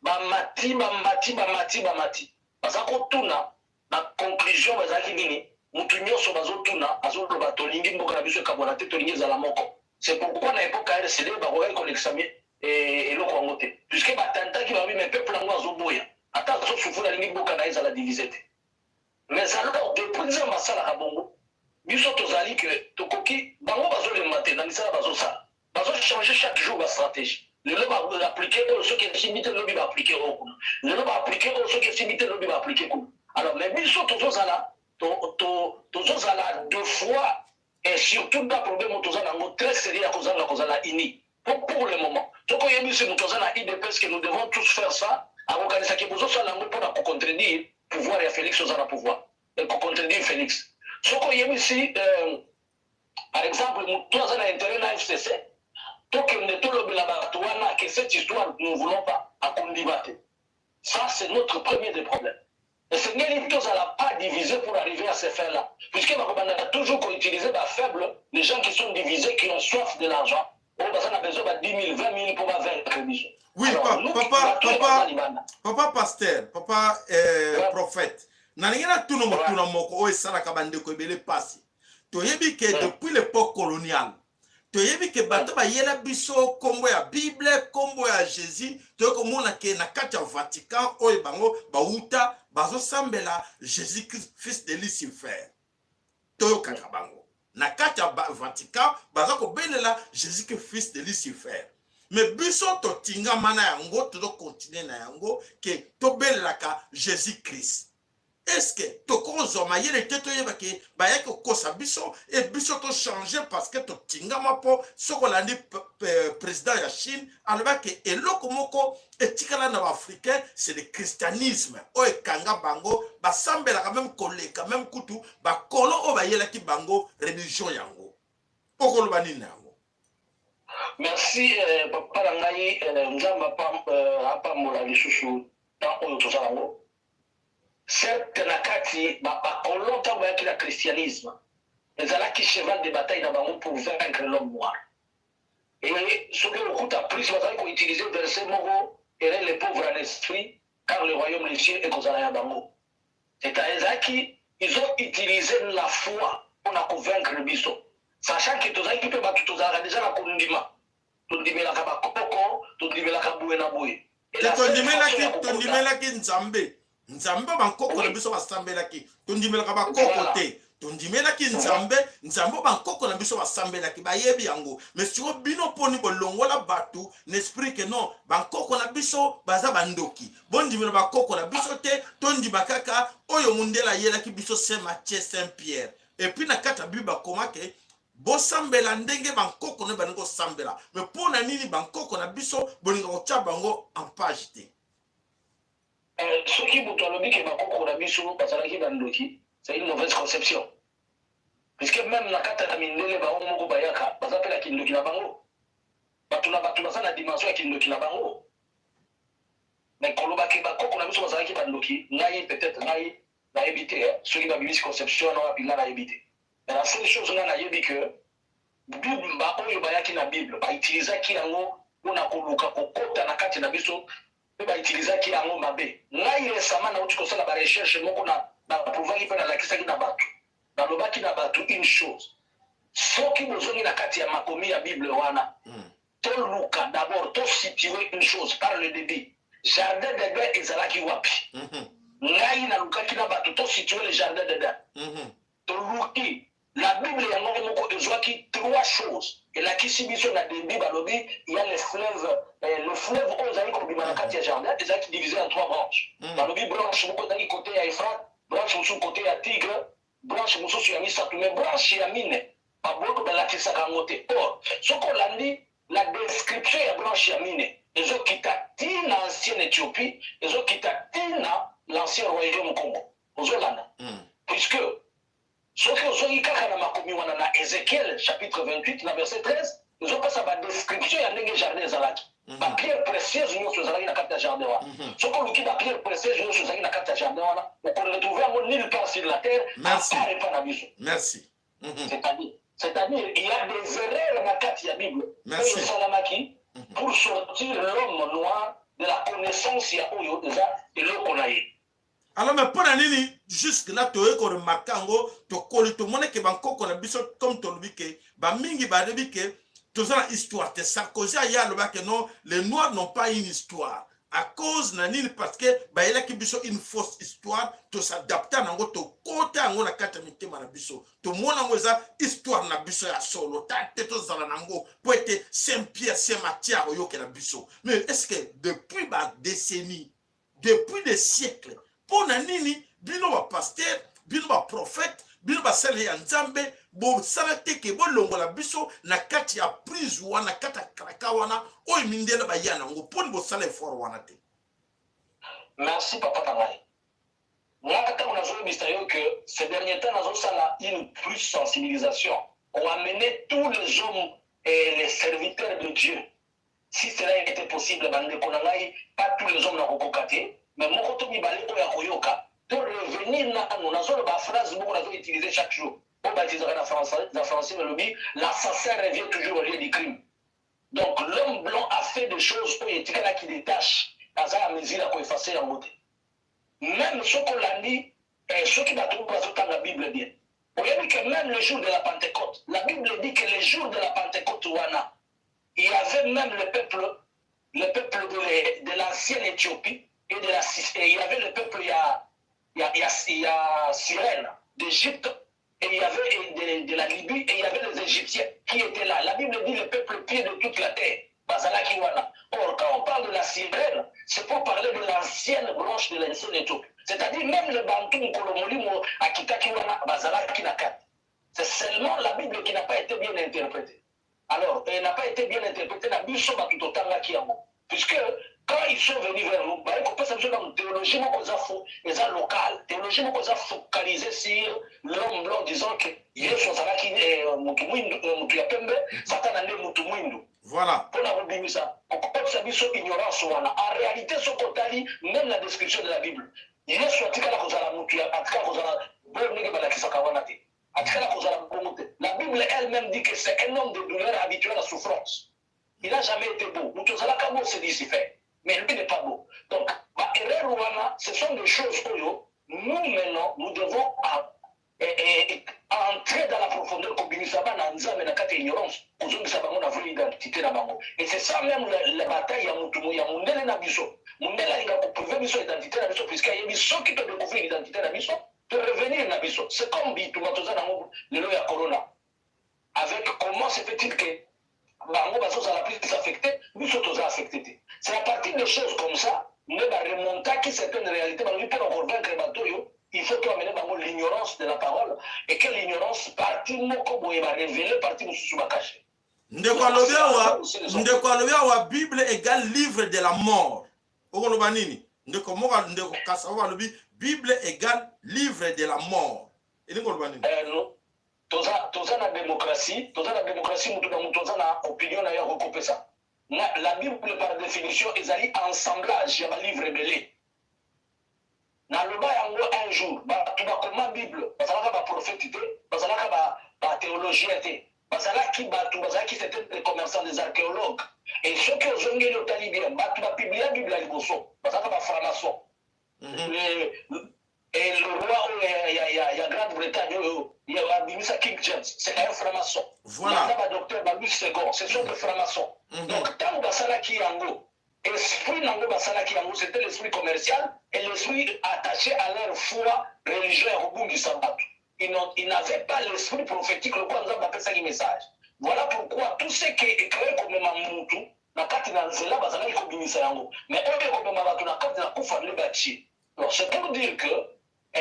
bamati, bamati, bamati, bamati, baza kotuna. Na conclusion bazalaki nini? Mutu nyonso bazotuna azoloba: tolingi mboka na biso ekabwana te, tolingi ezala moko. C'est pourquoi na époque ya RCD bakokaki kolekisa eloko yango te, puisque batantaki babi, mais peuple yango azoboya, ata azosufuna, alingi mboka na ye ezala divisé te. Mais alors, depuis Nzambe asalaka bongo, biso tozali ke tokoki, bango bazolemba te na misala bazosala, bazochange chaque jour bastratégie. Lelo baappliquer oyo, soki esimbi te, lobi baappliquer oyo kuna. Lelo baappliquer oyo, soki esimbi te, lobi baappliquer kuna. Alors, mais biso tozozala deux fois, et surtout na problème oyo toza nango très sérieux ya kozanga kozala uni. Pour le moment, soki oyebisi moto aza na UDPS que nous devons tous faire ça, akokanisaki bozosala yango mpona kocontredire pouvoir ya Félix, oza na pouvoir, kocontredire Félix. Soki oyebisi par exemple moto aza na intérêt na FCC, tokende tolobela bato wana que cette histoire, nous ne voulons pas, akondima te. Ça, c'est notre premier des problèmes. Esengeli tozala pas divisé pour arriver à ces fins là, puisque bakobandaka toujours koutiliser bafaible, les gens qui sont divisés, qui ont soif de l'argent, oyo baza na besoin ba 10 000, 20 000 mpo bavaincre biso. Oui. Alors, pa, nous, papa, bato oyo papa, baza libanda. Papa pasteur, papa prophète, nalingi natuna motuna moko oyo esalaka bandeko ebele mpasi. Toyebi ke depuis l'époque coloniale, toyebi ke bato bayela biso nkombo ya Bible, nkombo ya Jésus. Toyei komona ke na kati ya Vatican oyo bango bauta, bazosambela Jésus Christ, fils de Lucifer. Toyokaka bango na kati ya Vatican baza kobelela Jésus Christ, fils de Lucifer. Mais biso totingama na yango, tozokontinue na yango ke tobelelaka Jésus Christ. Est-ce tokozwa mayele te, toyeba ke bayaki kokosa biso e biso tochange, parce que totingama? Mpo soki olandi président ya Chine, alobaki eloko moko etikala na baafricain, c'est le christianisme oyo ekanga bango, basambelaka même koleka même kutu bakolo oyo bayelaki bango religion yango. Okoloba nini na yango? Merci, papa na ngai. Nzambe apambola lisusu temps oyo toza nango. Certes, na kati bacolon, ntango bayaki na christianisme, ezalaki cheval de bataille na bango pour vaincre l'homme noir. Et soki okuta plus, bazali koutiliser verset moko: heureux les pauvres en esprit, car le royaume des cieux ekozala ya bango. C'est ezalaki, ils ont utilisé la foi mpona kovaincre biso, sachant que tozalaki mpe bato tozalaka déjà na kondima, tondimelaka bakoko, tondimelaka boye na boye. Et te la seule façon tondimelaki ya kokota- tondimelaki Nzambe, Nzambe bankoko na biso basambelaki. Tondimelaka bakoko te, tondimelaki Nzambe, Nzambe oyo bankoko na biso basambelaki, bayebi yango. Mais siko bino mponi bolongola bato na esprit ke non, bankoko na biso baza bandoki, bondimela bakoko na biso te, tondima kaka oyo mundele ayelaki biso, Saint Matthieu, Saint Pierre. Et puis na kati ya Bible bakoma ke bosambela ndenge bankoko na balingi kosambela. Mais mpo na nini bankoko na biso bolinga kotya bango en page te? Soki moto alobi ke bakoko na biso bazalaki bandoki, c'est une mauvaise conception, puisque même na kati ya mindele, bango moko bayaka, baza mpe na kindoki na bango. Bato na bato baza na dimension ya kindoki na bango. Mais koloba ke bakoko na biso bazalaki bandoki, ngai peut-être ngai nayebi te soki babimisi conception wana wapi, ngai nayebi te. Mais la seule chose ngai nayebi ke Bible, baoyo bayaki na Bible, bautilisaki yango mpona koluka kokota na kati na biso, mpe bautilisaki yango mabe. Ngai récemment nauti kosala barecherche moko, na naprouvaki mpe nalakisaki na bato, nalobaki na bato une chose: soki bozongi na kati ya makomi ya Bible wana, toluka d'abord tositue une chose par le début: jardin d'Eden ezalaki wapi? Ngai nalukaki na bato tositue le jardin d'Eden. Toluki. La Bible yango moko ezwaki trois choses elakisi biso na début. Balobi ya le fleuve, le fleuve oyo ezali kobima na kati ya jardin ezalaki divisé en trois branches. Balobi branche moko ezalaki côté ya Euphrate, branche mosusu côté ya Tigre, branche mosusu ya misato, mais branche ya mine baboko balakisaka yango te. Or soki olandi la description ya branche ya mine, ezokita ti na ancienne Éthiopie, ezokita ti na l'ancien royaume Congo. Ozolanda? Puisque soki ozongi kaka na makomi wana na Ézéchiel chapitre 28 na verset 13, ezopesa badescription ya ndenge jardin ezalaki, bapierre précieuse nyonso ezalaki na kati ya jardin wana. Soki oluki bapierre précieuse nyonso ezalaki na kati ya jardin wana, okoretrouve yango nulle part sur la terre. Merci. À part epa na biso. Merci. C'est-à-dire, il y a des erreurs na kati ya Bible Merci. oyo esalamaki pour sortir l'homme noir de la connaissance ya oyo eza eloko na ye. Alors, mais mpo na nini jusque là toyei koremarquer yango? Tokoli, tomoni ke bankoko na biso, comme tolobi ke bamingi bayebi ke toza na histoire te. Sarkozy aye alobaki: non, les Noirs n'ont pas une histoire. À cause na nini? Parce que bayelaki biso une fausse histoire, tos'adapter nango, tokota yango na kati ya mitema na biso, tomona yango eza histoire na biso ya solo. Ta te, tozala nango mpo ete Saint Pierre, Saint Matière oyokela biso. Mais est ce que depuis badécennie, depuis des siècles, mpo na nini bino bapasteur, bino baprophète, bino basali ya Nzambe, bosala te ke bolongola biso na kati ya prise wana, kati ya kraka wana oyo mindele baya nango? Mponi bosala effort wana te? Merci, papa na ngai. Nga ntango nazoyebisa yo que ces derniers temps nazosala une plus sensibilisation koamener tous les hommes et les serviteurs de Dieu, si cela était possible. Bandeko na ngai, pas tous les hommes nakokoka te, mais moko to mibale oyo ya koyoka, to revenir nano. Nazoloba phrase moko nazoutiliser chaque jour, oyo bautilisaka na français, balobi: "L'assassin revient toujours au lieu du crime." Donc l'homme blanc a fait des choses oyo etikalaki des tâches, aza na mesure ya koeffacer yango te. Même soki olandi, soki bato oyo bazotanga Bible bien, oyebi que même le jour de la Pentecôte, la Bible dit que le jour de la Pentecôte wana, il y avait même le peuple de l'ancienne Éthiopie et il y avait le peuple il y a Cyrène d'Égypte et il y avait de la Libye et il y avait les Égyptiens qui étaient là. La Bible dit: le peuple pieux de toute la terre. Bazalaki wana. Or, quand on parle de la Cyrène, c'est pour parler de l'ancienne branche de l'ancienne Éthiopie. C'est-à-dire même le Bantou Nkolomolimo akitaki wana, bazalaki na kati. C'est seulement la Bible qui n'a pas été bien interprétée. Alors, elle n'a pas été bien interprétée na biso bato totangaki yango. Puisque quand ils sont venus vers nous, baye kopesa biso na théologie moko eza faux, eza local. Théologie moko eza focalisée sur l'homme blanc, disant que Yesu azalaki mutu mwindu, mutu ya pembe, Satana nde mutu mwindu. Mpona kobimisa, kokotisa biso ignorance wana. En réalité, soki otali même la description de la Bible, Yesu atikala kozala mutu atikala kozala boyo ndenge balakisaka wana te. Atikala kozala bongo te. La Bible elle-même dit que c'est un homme de douleur, habitué à la souffrance. Il n'a jamais été beau. Mutu ozalaka beau, c'est Lucifer, mais lui n'est pas beau. Donc baerreur wana, ce sont des choses oyo nous maintenant nous devons entrer dans la profondeur, kobimisa bana Nzambe na kati ya ignorance, kozongisa bango na vraie identité na bango. Et c'est ça même la bataille ya mutu ya mundele na biso. Mundele alinga kopriver biso identité na biso, puisque ayebi soki todécouvrir identité na biso, to revenir na biso. C'est comme bitumba toza nango lelo ya corona avec comment se fait-il que bango bazozala plus affecté, biso toza affecté te. C'est à partir de choses comme ça nde baremontaki certaines réalités. Balobi mpona convaincre bato oyo, il faut toamener bango l'ignorance de la parole, et que l'ignorance, partie moko boye barévéler, partie mosusu bacacher. Ndeko alobi awa: "Bible égale livre de la mort." Okoloba nini, ndeko moko? Ndeko Kasa oyo alobi: "Bible égale livre de la mort." Elingi koloba nini? Toza na démocratie, toza na démocratie. Mutu na mutu aza na opinion na ye akokopesa. La Bible par définition ezali assemblage ya balivre ebele. Naloba yango un jour, bato bakoma Bible bazalaka baprophète te, bazalaka bathéologien te, bazalaki bato, bazalaki, c'était des commerçants, des archéologues. Et soki ozongeli, otali bien, bato bapublier Bible ya liboso bazalaka bafranc-maçon. Et le roi oyo ya Grande-Bretagne oyo abimisa King James, c'est un franc-maçon. Eza badocteur ba Louis Segond, ce sont des francs-maçons. Donc ntango basalaki yango, esprit nango basalaki yango, c'était l'esprit commercial et l'esprit attaché à leur foi religion ya kobungisa bato. Ils n'avaient pas l'esprit prophétique lokola Nzambe apesaki message. Voilà pourquoi tout ce que ekoki komema mutu na kati na nzela, bazalaki kobimisa yango, mais oyo ekomema bato na kati na kufa nde batie. Donc c'est pour dire que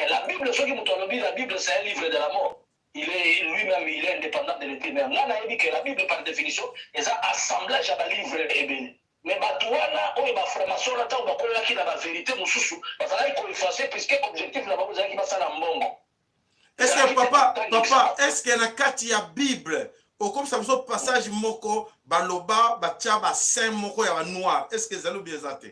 la Bible, soki moto alobi la Bible, c'est un livre de la mort, il est lui-même, il est indépendant de l'esprit. Mais nga nayebi que la Bible, par définition, eza assemblage ya balivre ebele. Mais bato wana oyo baformation wana, ntango bakolelaki na bavérité mosusu, bazalaki koeffacer, puisque objectif na bango ezalaki basala mbongo. Est ce que papa, est ce que na kati ya Bible okomisa biso passage moko baloba batia basaint moko ya banoir? Est ce que ezali ou bien eza te?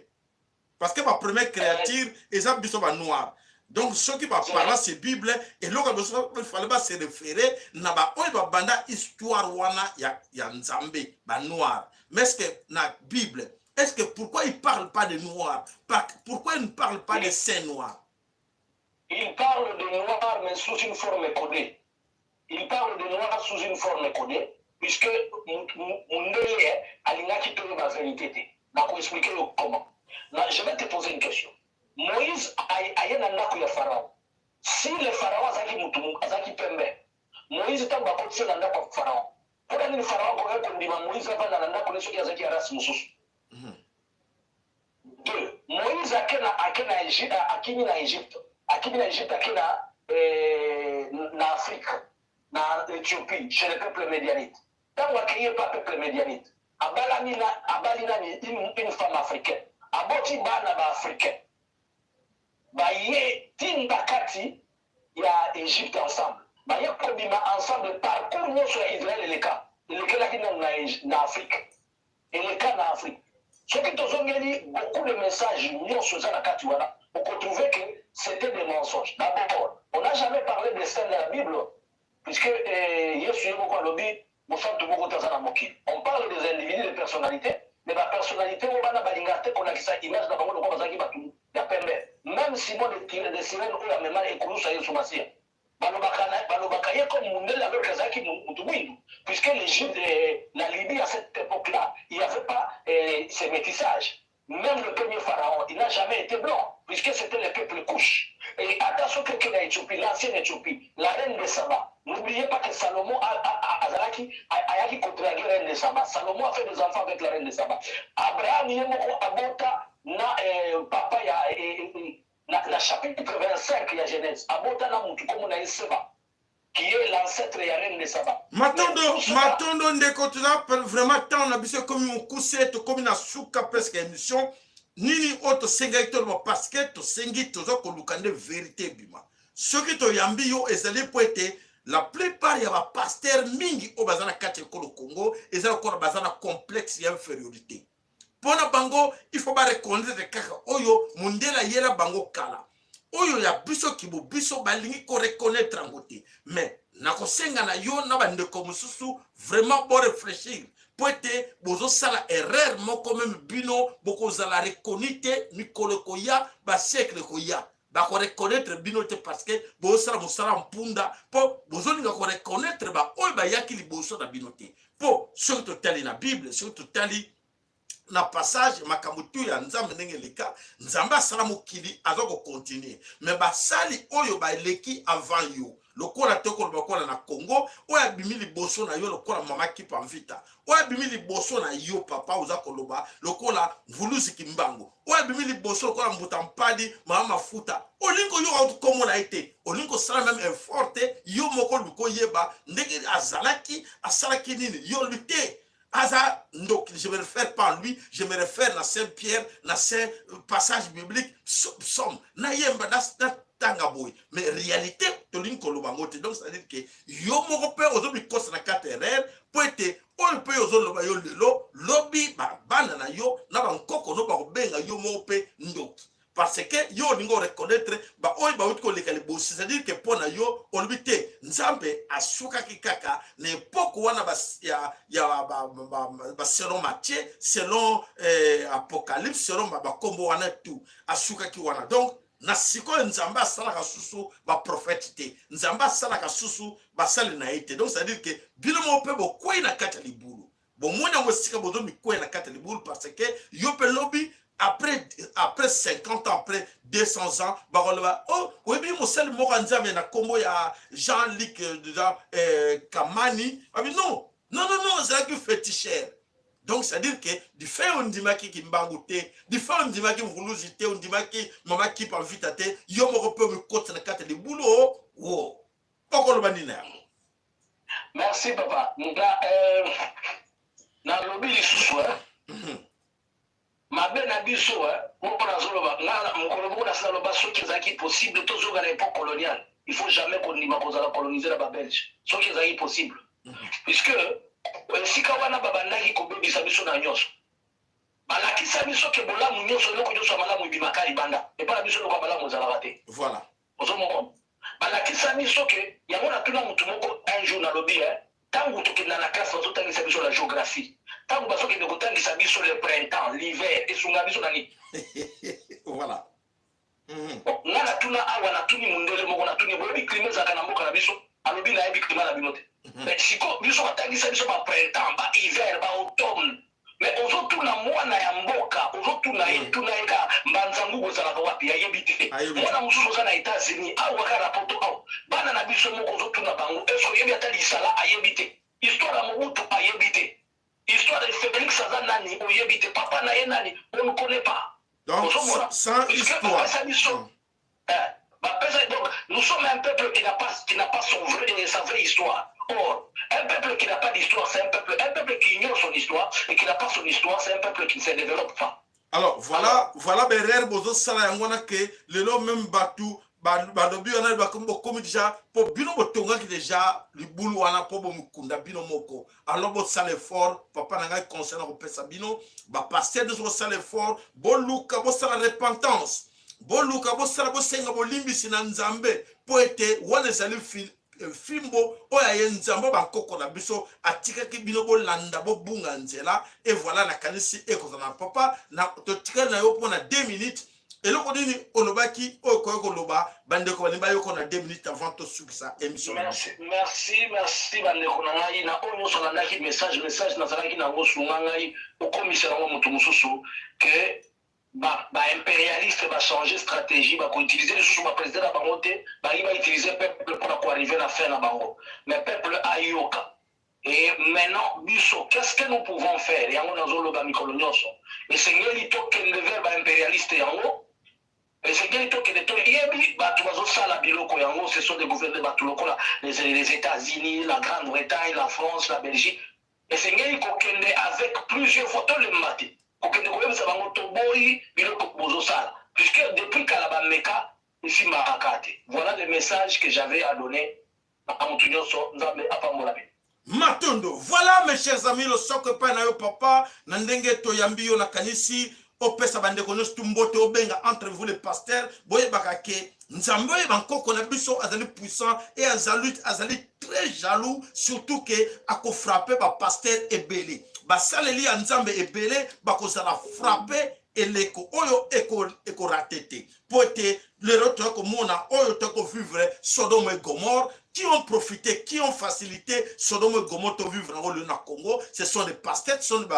Parce que bapremière créature eza biso banoir. Donc soki baparla se Bible, eloko ya biso fallait base référer na baoyo babanda histoire wana ya Nzambe, banoir. Mais est ce que na Bible, est ce que pourquoi il parle pas de noir? Pourquoi il ne parle pas de saint noir? Il parle de noir, mais sous une forme codée. Il parle de noir sous une forme codée, puisque mundele alingaki toyeba vérité te. Nakoexpliquer yo comment. Je vais te poser une question. Moïse aye na ndako ya Pharaon. Si le Pharaon azalaki mutu, azalaki pembe, Moïse, ntango bakotisi na ndako ya Pharaon, mpona nini Pharaon akokaki kondima Moïse avanda na ndako ne soki azalaki ya race mosusu? Deux, Moïse ake na Égypte, akimi na Égypte, akimi na Égypte, ake na Afrique, na Éthiopie, chez le peuple madianite. Ntango akei epa peuple madianite, abalani na abali nani? Une femme africaine. Aboti bana baafricain, baye tinda kati ya Égypte ensemble, baye kobima ensemble. Parcours nyonso ya Israel eleka, elekelaki nanu na Afrique, eleka na Afrique. Soki tozongeli beaucoup de messages nyonso eza na kati wana, okotrouve que c'était des mensonges. D'abord, on n'a jamais parlé de saint dans la Bible, puisque Yesu ye moko alobi mosantu moko te aza na mokili. On parle des individus, des personnalités, mais bapersonnalité oyo bana balingaka te kolakisa image na bango lokola bazalaki bato ya pembe. Même Simon de Cyrène oyo amema ekulusu ya Yesu Masiya, balobaka ye comme mundele, alors que azalaki mutu mwindu, puisque l'Égypte, la Libye, à cette époque-là, il n'y avait pas ces métissages. Même le premier pharaon, il n'a jamais été blanc, puisque c'était le peuple Kush. Et attention que la Éthiopie, l'ancienne Éthiopie, la reine de Saba, n'oubliez pas que Salomon azalaki ayaki kodraguer reine de Saba. Salomon a fait des enfants avec la reine de Saba. Abraham ye moko abota na papa ya na chapitre 25 ya Genèse, abota na mutu kombo na ye Seba, qui est l'ancêtre ya reine de Saba. Matondo, matondo ndeko. Toza vraiment, temps na biso ekomi mokuse, tokomi na suka presque émission. Nini oyo tosengaki toloba? Parce que tosengi, toza koluka nde vérité ebima. Soki toyambi yo, ezali po ete la plupart ya bapasteur mingi oyo baza na kati ya ekolo Congo eza lokola baza na complexe ya infériorité. Mpo na bango, il faut bareconnaître kaka oyo mondele ayela bango kala. Oyo ya biso kibo biso, balingi koreconnaître yango te. Mais nakosenga na yo na bandeko mosusu, vraiment boréfléchir, mpo ete bozosala erreur moko. Même bino bokozala reconnu te mikolo ekoya, basiècle ekoya, bakoreconnaître bino te, parce que bozosala mosala mpunda, mpo bozolinga koreconnaître baoyo bayaki liboso na bino te. Mpo soki totali na Bible, soki totali na passage, makambo tu ya Nzambe ndenge eleka, Nzambe asala mokili, aza kocontinuer. Mais basali oyo baleki avant yo, lokola tokoloba lokola na Congo, oyo abimi liboso na yo lokola mama Kipa Mvita, oyo abimi liboso na yo papa oza koloba lokola Mvuluzi Kimbangu, oyo abimi liboso lokola Mbuta Mpadi, mama Mafuta, olingi koyoka komona ye te, olingi kosala même effort te yo moko oluki oyeba ndenge azalaki, asalaki nini. Yo olobi te aza ndoki. Je me réfère pas en lui, je me réfère na Saint Pierre, na saint passage biblique, psaume nayemba, natanga boye. Mais réalité tolingi koloba yango te. Donc c'est à dire que yo moko mpe ozomikosa na kati erreur, mpo ete oyo mpe ozoloba yo lelo, lobi bana na yo na bankoko no bakobenga yo moko mpe ndoki, parce que yo olingi oreconnaître baoyo bauti koleka liboso. C'est-à-dire que mpo na yo olobi te Nzambe asukaki kaka na époque wana ya ba selon Matthieu, selon Apocalypse, selon bakombo wana tout, asukaki wana. Donc na sikoyo Nzambe asalaka susu baprofete te, Nzambe asalaka susu basali na ye te. Donc c'est-à-dire que bino moko mpe bokwei na kati ya libulu. Bomoni yango esika bozomikwea na kati ya libulu, parce que yo mpe lobi. Après, après 50 ans, après 200 ans, bakoloba, oh, oyebi mosali moko ya Nzambe na kombo ya Jean-Luc euh, euh, Kamani, abi non, non, non, non, azalaki féticheur. Donc, c'est-à-dire que du fait ondimaki Kimbangu te, du fait ondimaki Mvuluzi te, ondimaki Mama Kipa Vita te, yo moko mpe omikotisa na kati ya libulu o wo. Okoloba nini na yango? Merci papa. Nga nalobi lisusu mabe na biso moko nazoloba nga mokolo moko nasi naloba, soki ezalaki possible tozonga na époque coloniale, il faut jamais kondima kozala colonisé na Babelge. Soki ezalaki possible, puisque esika wana babandaki kobebisa biso na nyonso, balakisa biso ke bolamu nyonso, eloko nyonso ya malamu ebimaka libanda. Epai na biso eloko ya malamu ezalaka te. Ozomona, balakisa biso ke yango. Natuna motu moko un jour, nalobi, ntango tokenda na classe, bazotangisa biso la géographie, ntango bazokende kotangisa biso le printemps, l'hiver, esunga biso na nini? Nga natuna awa, natuni mundele moko, natuni: "Boyebi climat ezalaka na mboka na biso?" Alobi: "Nayebi climat na bino te." Mais siko biso batangisa biso baprintemps, bahiver, baautomne, mais ozotuna mwana ya mboka, ozotuna ye, tuna ye ka Mbanza-Ngungu ezalaka wapi, ayebi te. Mwana mosusu oza na États-Unis awa, kaka na Poto awa, bana na biso moko, ozotuna bango: "Est-ce oyebi ata lisala?" Ayebi te. Histoire ya Mobutu, ayebi te. Histoire ya Félix, aza nani, oyebi te. Papa na ye nani, on ne connaît pas. Donc, sans histoire. Biso bapesa, donc nous sommes un peuple qui n'a pas son vrai, sa vraie histoire. Or, un peuple qui n'a pas d'histoire, c'est un peuple qui ignore son histoire et qui n'a pas son histoire, c'est un peuple qui ne se développe pas. Alors, voilà, voilà berere bozosala yango wana ke lelo même bato balobi wana bakomi, bokomi déjà, mpo bino botongaki déjà libulu wana mpo bomikunda bino moko. Alors bosala effort, papa na ngai, conseil na kopesa bino bapasteur nyonso: bosala effort, boluka bosala repentance, boluka bosala, bosenga bolimbisi na Nzambe, mpo ete wana ezali fimbo oyo aye Nzambe bankoko na biso atikaki bino bolanda, bobunga nzela. Et voilà, nakanisi ekozala na papa na totikali na yo mpona 2 minutes. Eloko nini olobaki oyo okoki koloba, bandeko balingi bayoko na 2 minutes avant tosukisa émission? Merci, merci, merci bandeko na ngai na oyo nyonso alandaki message. Message nazalaki nango, sunga ngai okomisa yango moto mosusu ke baimpérialiste bachange stratégie, bakoutilize lisusu baprésident na bango te, balingi bautilize peuple mpona koarrive na fin na bango. Mais peuple ayoka. Et maintenant biso, qu'est-ce que nous pouvons faire? Yango nazoloba mikolo nyonso, esengeli tokende vers baimpérialiste. Yango esengeli tokende, toyebi bato bazosala biloko yango, ce sont des gouvernements, bato lokola les États-Unis, la Grande-Bretagne, la France, la Belgique. Esengeli kokende avec plusieurs fois, tolemba te kokende koyebisa bango toboyi biloko bozosala, puisque depuis kala bameka, esimbaka te. Voilà le message que j'avais à donner na motu nyonso. Nzambe apambola bino. Matondo. Voilà, mes chers amis, losoko epai na yo papa, na ndenge toyambi yo, nakanisi opesa bandeko nyonso tu mbote, obenga entre vous les pasteurs. Boyebaka ke Nzambe oyeba nkoko na biso azali puissant et azali très jaloux, surtout ke akofrappe bapasteur ebele, basaleli ya Nzambe ebele bakozala frappe eleko oyo ekorater te, mpo ete lelo toya komona oyo toya kovivre Sodome et Gomorre. Qui ont profité, qui ont facilité Sodome et Gomorre tovivre yango lelo na Congo? Ce sont des pasteurs, ce sont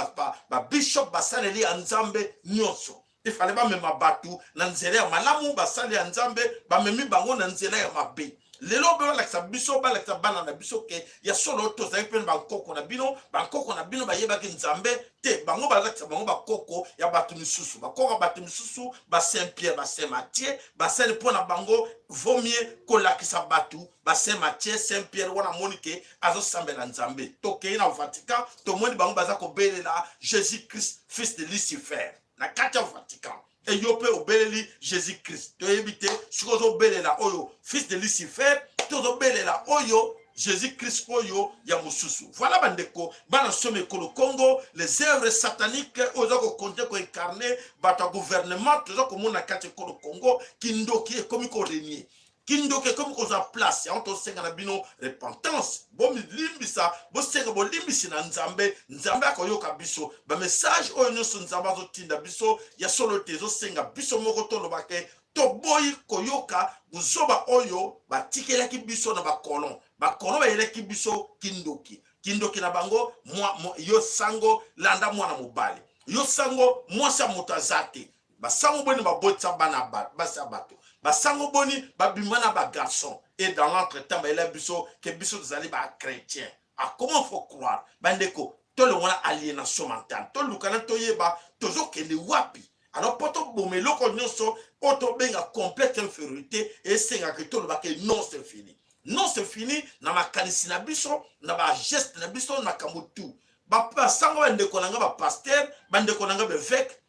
babishop, basaleli ya Nzambe nyonso. Ifale bamema bato na nzela ya malamu, basali ya Nzambe bamemi bango na nzela ya mabe. Lelo mpe balakisa biso, balakisa bana na biso ke ya solo tozali mpe na bankoko na bino. Bankoko na bino bayebaki Nzambe te. Bango balakisa bango bakoko ya bato misusu, bakoko ya bato misusu, basaint Pierre, basaint Mathieu. Basali mpo na bango vomie kolakisa bato basaint Mathieu, saint Pierre wana. Amoni ke azosambela Nzambe. Tokei na Vatican, tomoni bango baza kobelela Jésus Christ, fils de Lucifer, na kati ya Vatican. Eyo mpe obeleli Jésus Christ, toyebi te soki ozobelela oyo fils de Lucifer to ozobelela oyo Jésus Christ oyo ya mosusu. Voilà, bandeko bana somi ekolo Congo, les œuvres sataniques oyo eza kokonte koincarne bato ya gouvernement, toza komona kati ekolo Congo kindoki ekomi korégner, kindoki ekomi kozwa place. Yango tosenga na bino repentance, bomilimbisa, bosenga bolimbisi na Nzambe. Nzambe akoyoka biso. Bamessage oyo nyonso Nzambe azotinda biso ya solo te, ezosenga biso moko toloba ke toboyi koyoka buzoba oyo batikelaki biso na bacolon. Bacolon bayelaki biso kindoki, kindoki na bango. Mwa, yo sango, landa mwana mobali. Yo sango, mwasi ya moto aza te. Basango boni babotisa bana basi ya bato? Basango boni babima na bagarçon? Et dans l'entretemps bayela biso ke biso tozali bachrétien. Ah, comment faut croire? Bandeko, tolongola aliénation mentale, tolukana toyeba tozokende wapi. Alors mpo toboma eloko nyonso oyo tobenga complexe infériorité, esengaka tolobaka: non, c'est fini, non, c'est fini. Na makanisi na biso, na bageste na biso, na makambo tu. Basango, bandeko na nga bapasteur, bandeko na nga baévêque,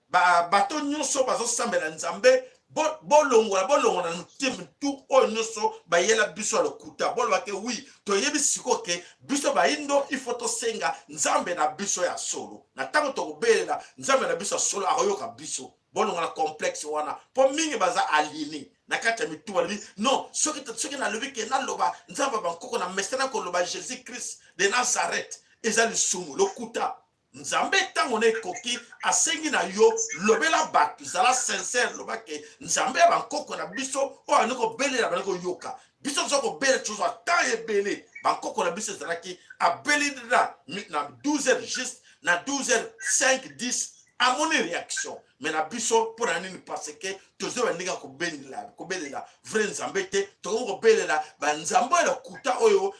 bato nyonso bazosambela Nzambe, bolongola, bolongola na tu oyo nyonso bayela biso ya lokuta. Bolobake: oui, toyebi sikoyo ke biso bayindo, il faut tosenga Nzambe na biso ya solo. Na ntango tokobelela Nzambe na biso ya solo, akoyoka biso. Bolongola complexe wana, mpo mingi baza aliénés na kati ya mitu. Balobi: non, soki nalobi ke naloba Nzambe ya bankoko na mesana koloba Jésus Christ de Nazareth, eza lisumu. Lokuta. Nzambe, ntango na ekoki, asengi na yo: lobela bato, zala sincère, loba ke Nzambe ya bankoko na biso oyo bandi kobelela, bandi koyoka biso. Toza kobelela, tozwa temps ebele. Bankoko na biso ezalaki abeli na 12 heures juste, na 12 heures 5 10, amoni réaction. Mais na biso, mpo na nini? Parce que tozoyeba ndenge ya kobelela vrai Nzambe te. Tokomi kobelela banzambe oyo lokuta oyo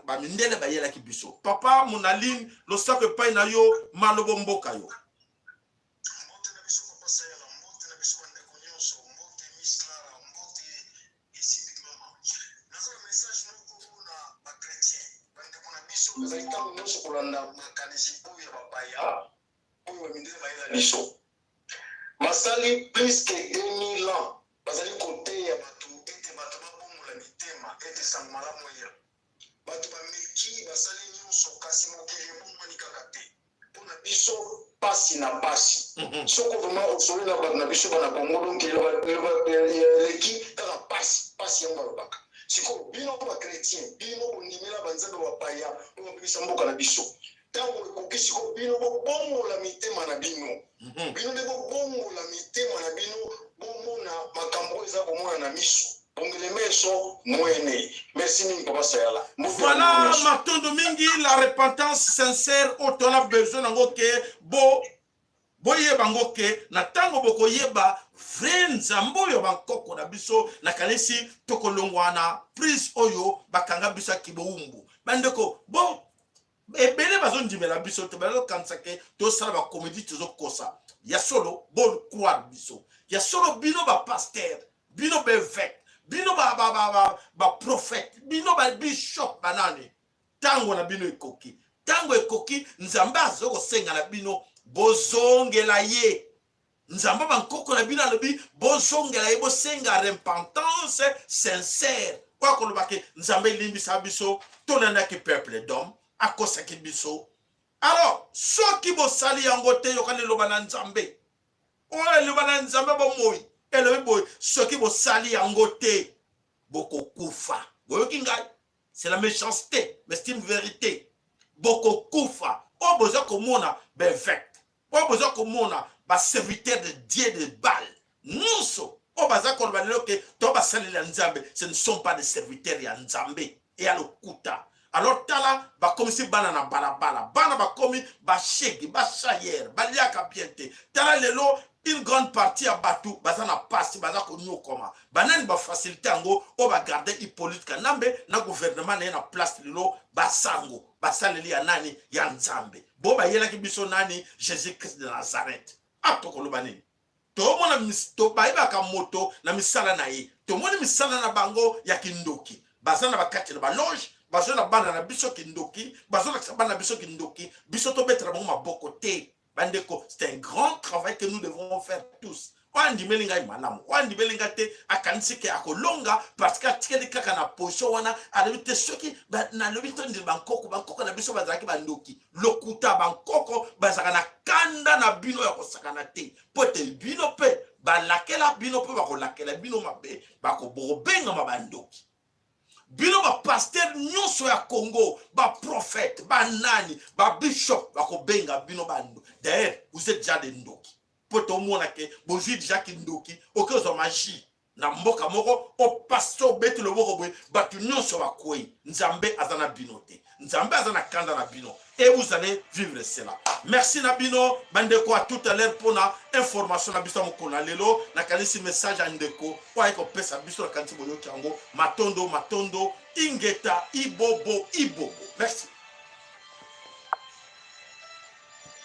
bamindele bayelaki biso. Papa Monaline, losako epai na yo, malobo mboka yo. Mbote na biso, papa Sayala. Mbote na biso bandeko nyonso. Mbote Miss Clara, mbote Esi Big Mama. Naza na message moko na bachrétien, bandeko na biso bazali ntango nyonso kolanda makanisi oyo ya bapaya, oyo bamindele bayela biso. Basali plus que 2000 ans bazali koteya bato ete bato babongola mitema, ete sango malamu eya. Bato bameki, basali nyonso, kasi mokili ebongwani kaka te. Mpona biso, pasi na pasi. Soko vraiment osoli na bato na biso bana Kongo, donc eleki kaka pasi pasi. Yango balobaka sikoyo: bino bachrétien, bino bondimela banzambe bapaya oyo babebisa mboka na biso. Ntango ekoki sikoyo bino bobongola mitema na bino. Bino nde bobongola mitema na bino, bomona makambo oyo eza komona na miso, bongele meso mwene. Merci mingi, papa Sayala. Voilà, matondo mingi. La repentance sincère oyo tona besoin nango, ke bo boyeba ngo ke na ntango bokoyeba vrai Nzambe oyo bankoko na biso, nakanisi tokolongwa na prise oyo bakanga biso ya kibowumbu. Bandeko, bo ebele bazondimela biso te, bazokanisa ke tosala bacomédie, tozokosa. Ya solo, bocroire biso ya solo. Bino bapasteur, bino baévêque, bino baprophète, bino babishop, banani, ntango na bino ekoki. Ntango ekoki, Nzambe aza kosenga na bino bozongela ye. Nzambe bankoko na bino alobi bozongela ye, bosenga repentance sincère oyo akoloba ke Nzambe elimbisa biso, tolandaki peuple d'homme, akosaki biso. Alors soki bosali yango te, yoka liloba na Nzambe oyo eloba na Nzambe bomoi elobi boye: soki bosali yango te, bokokufa. Boyoki ngai? C'est la méchanceté, mais c'est une vérité. Bokokufa. Oyo boza komona baévêque, oyo boza komona baserviteur de Dieu de Baal nyonso oyo baza koloba lelo ke to basalela Nzambe, ce ne sont pas des serviteurs ya Nzambe, eya lokuta. Alors tala, bakomisi bana na balabala, bana bakomi bashege, bachayere, baliaka bien te. Tala lelo, une grande partie ya bato baza na pasi, baza konyokoma. Banani bafacilité yango? Oyo bagarde Hippolyte Kanambe na gouvernement na ye na place. Lelo basango basaleli ya nani? Ya Nzambe bo bayelaki biso nani? Jésus Christ de Nazareth. A tokoloba nini? Tomona bayebaka moto na misala na ye. Tomoni misala na bango ya kindoki. Baza na bakati na baloge, bazona bana na biso kindoki, bazolakisa bana na biso kindoki. Biso tobetela bango maboko te. Bandeko, c'est un grand travail que nous devons faire tous. Oyo andimeli ngai malamu, oyo andimeli ngai te, akanisi ke akolonga parce que atikeli kaka na position wana. Alobi te soki nalobi tondela bankoko, bankoko na biso bazalaki bandoki. Lokuta. Bankoko bazalaka na kanda na bino ya kosakana te, mpo ete bino mpe balakela bino, mpe bakolakela bino mabe, bakobengama bandoki. Bino bapasteur nyonso ya Congo, baprophète, banani, babishop, bakobenga bino bando. D'ailleurs, vous êtes déjà des ndoki, mpo tomona ke bozwi déjà kindoki. Oke ozwa magie. Na mboka moko opasi obeti loboko boye, bato nyonso bakwei. Nzambe aza na bino te, Nzambe aza na kanda na bino et vous allez vivre cela. Merci na bino bandeko, à tout à l'heure mpona information na biso ya mokolo na lelo. Nakanisi message ya ndeko oyo aye kopesa biso, nakanisi boyoki yango. Matondo, matondo, ingeta, ibobo, ibobo, merci.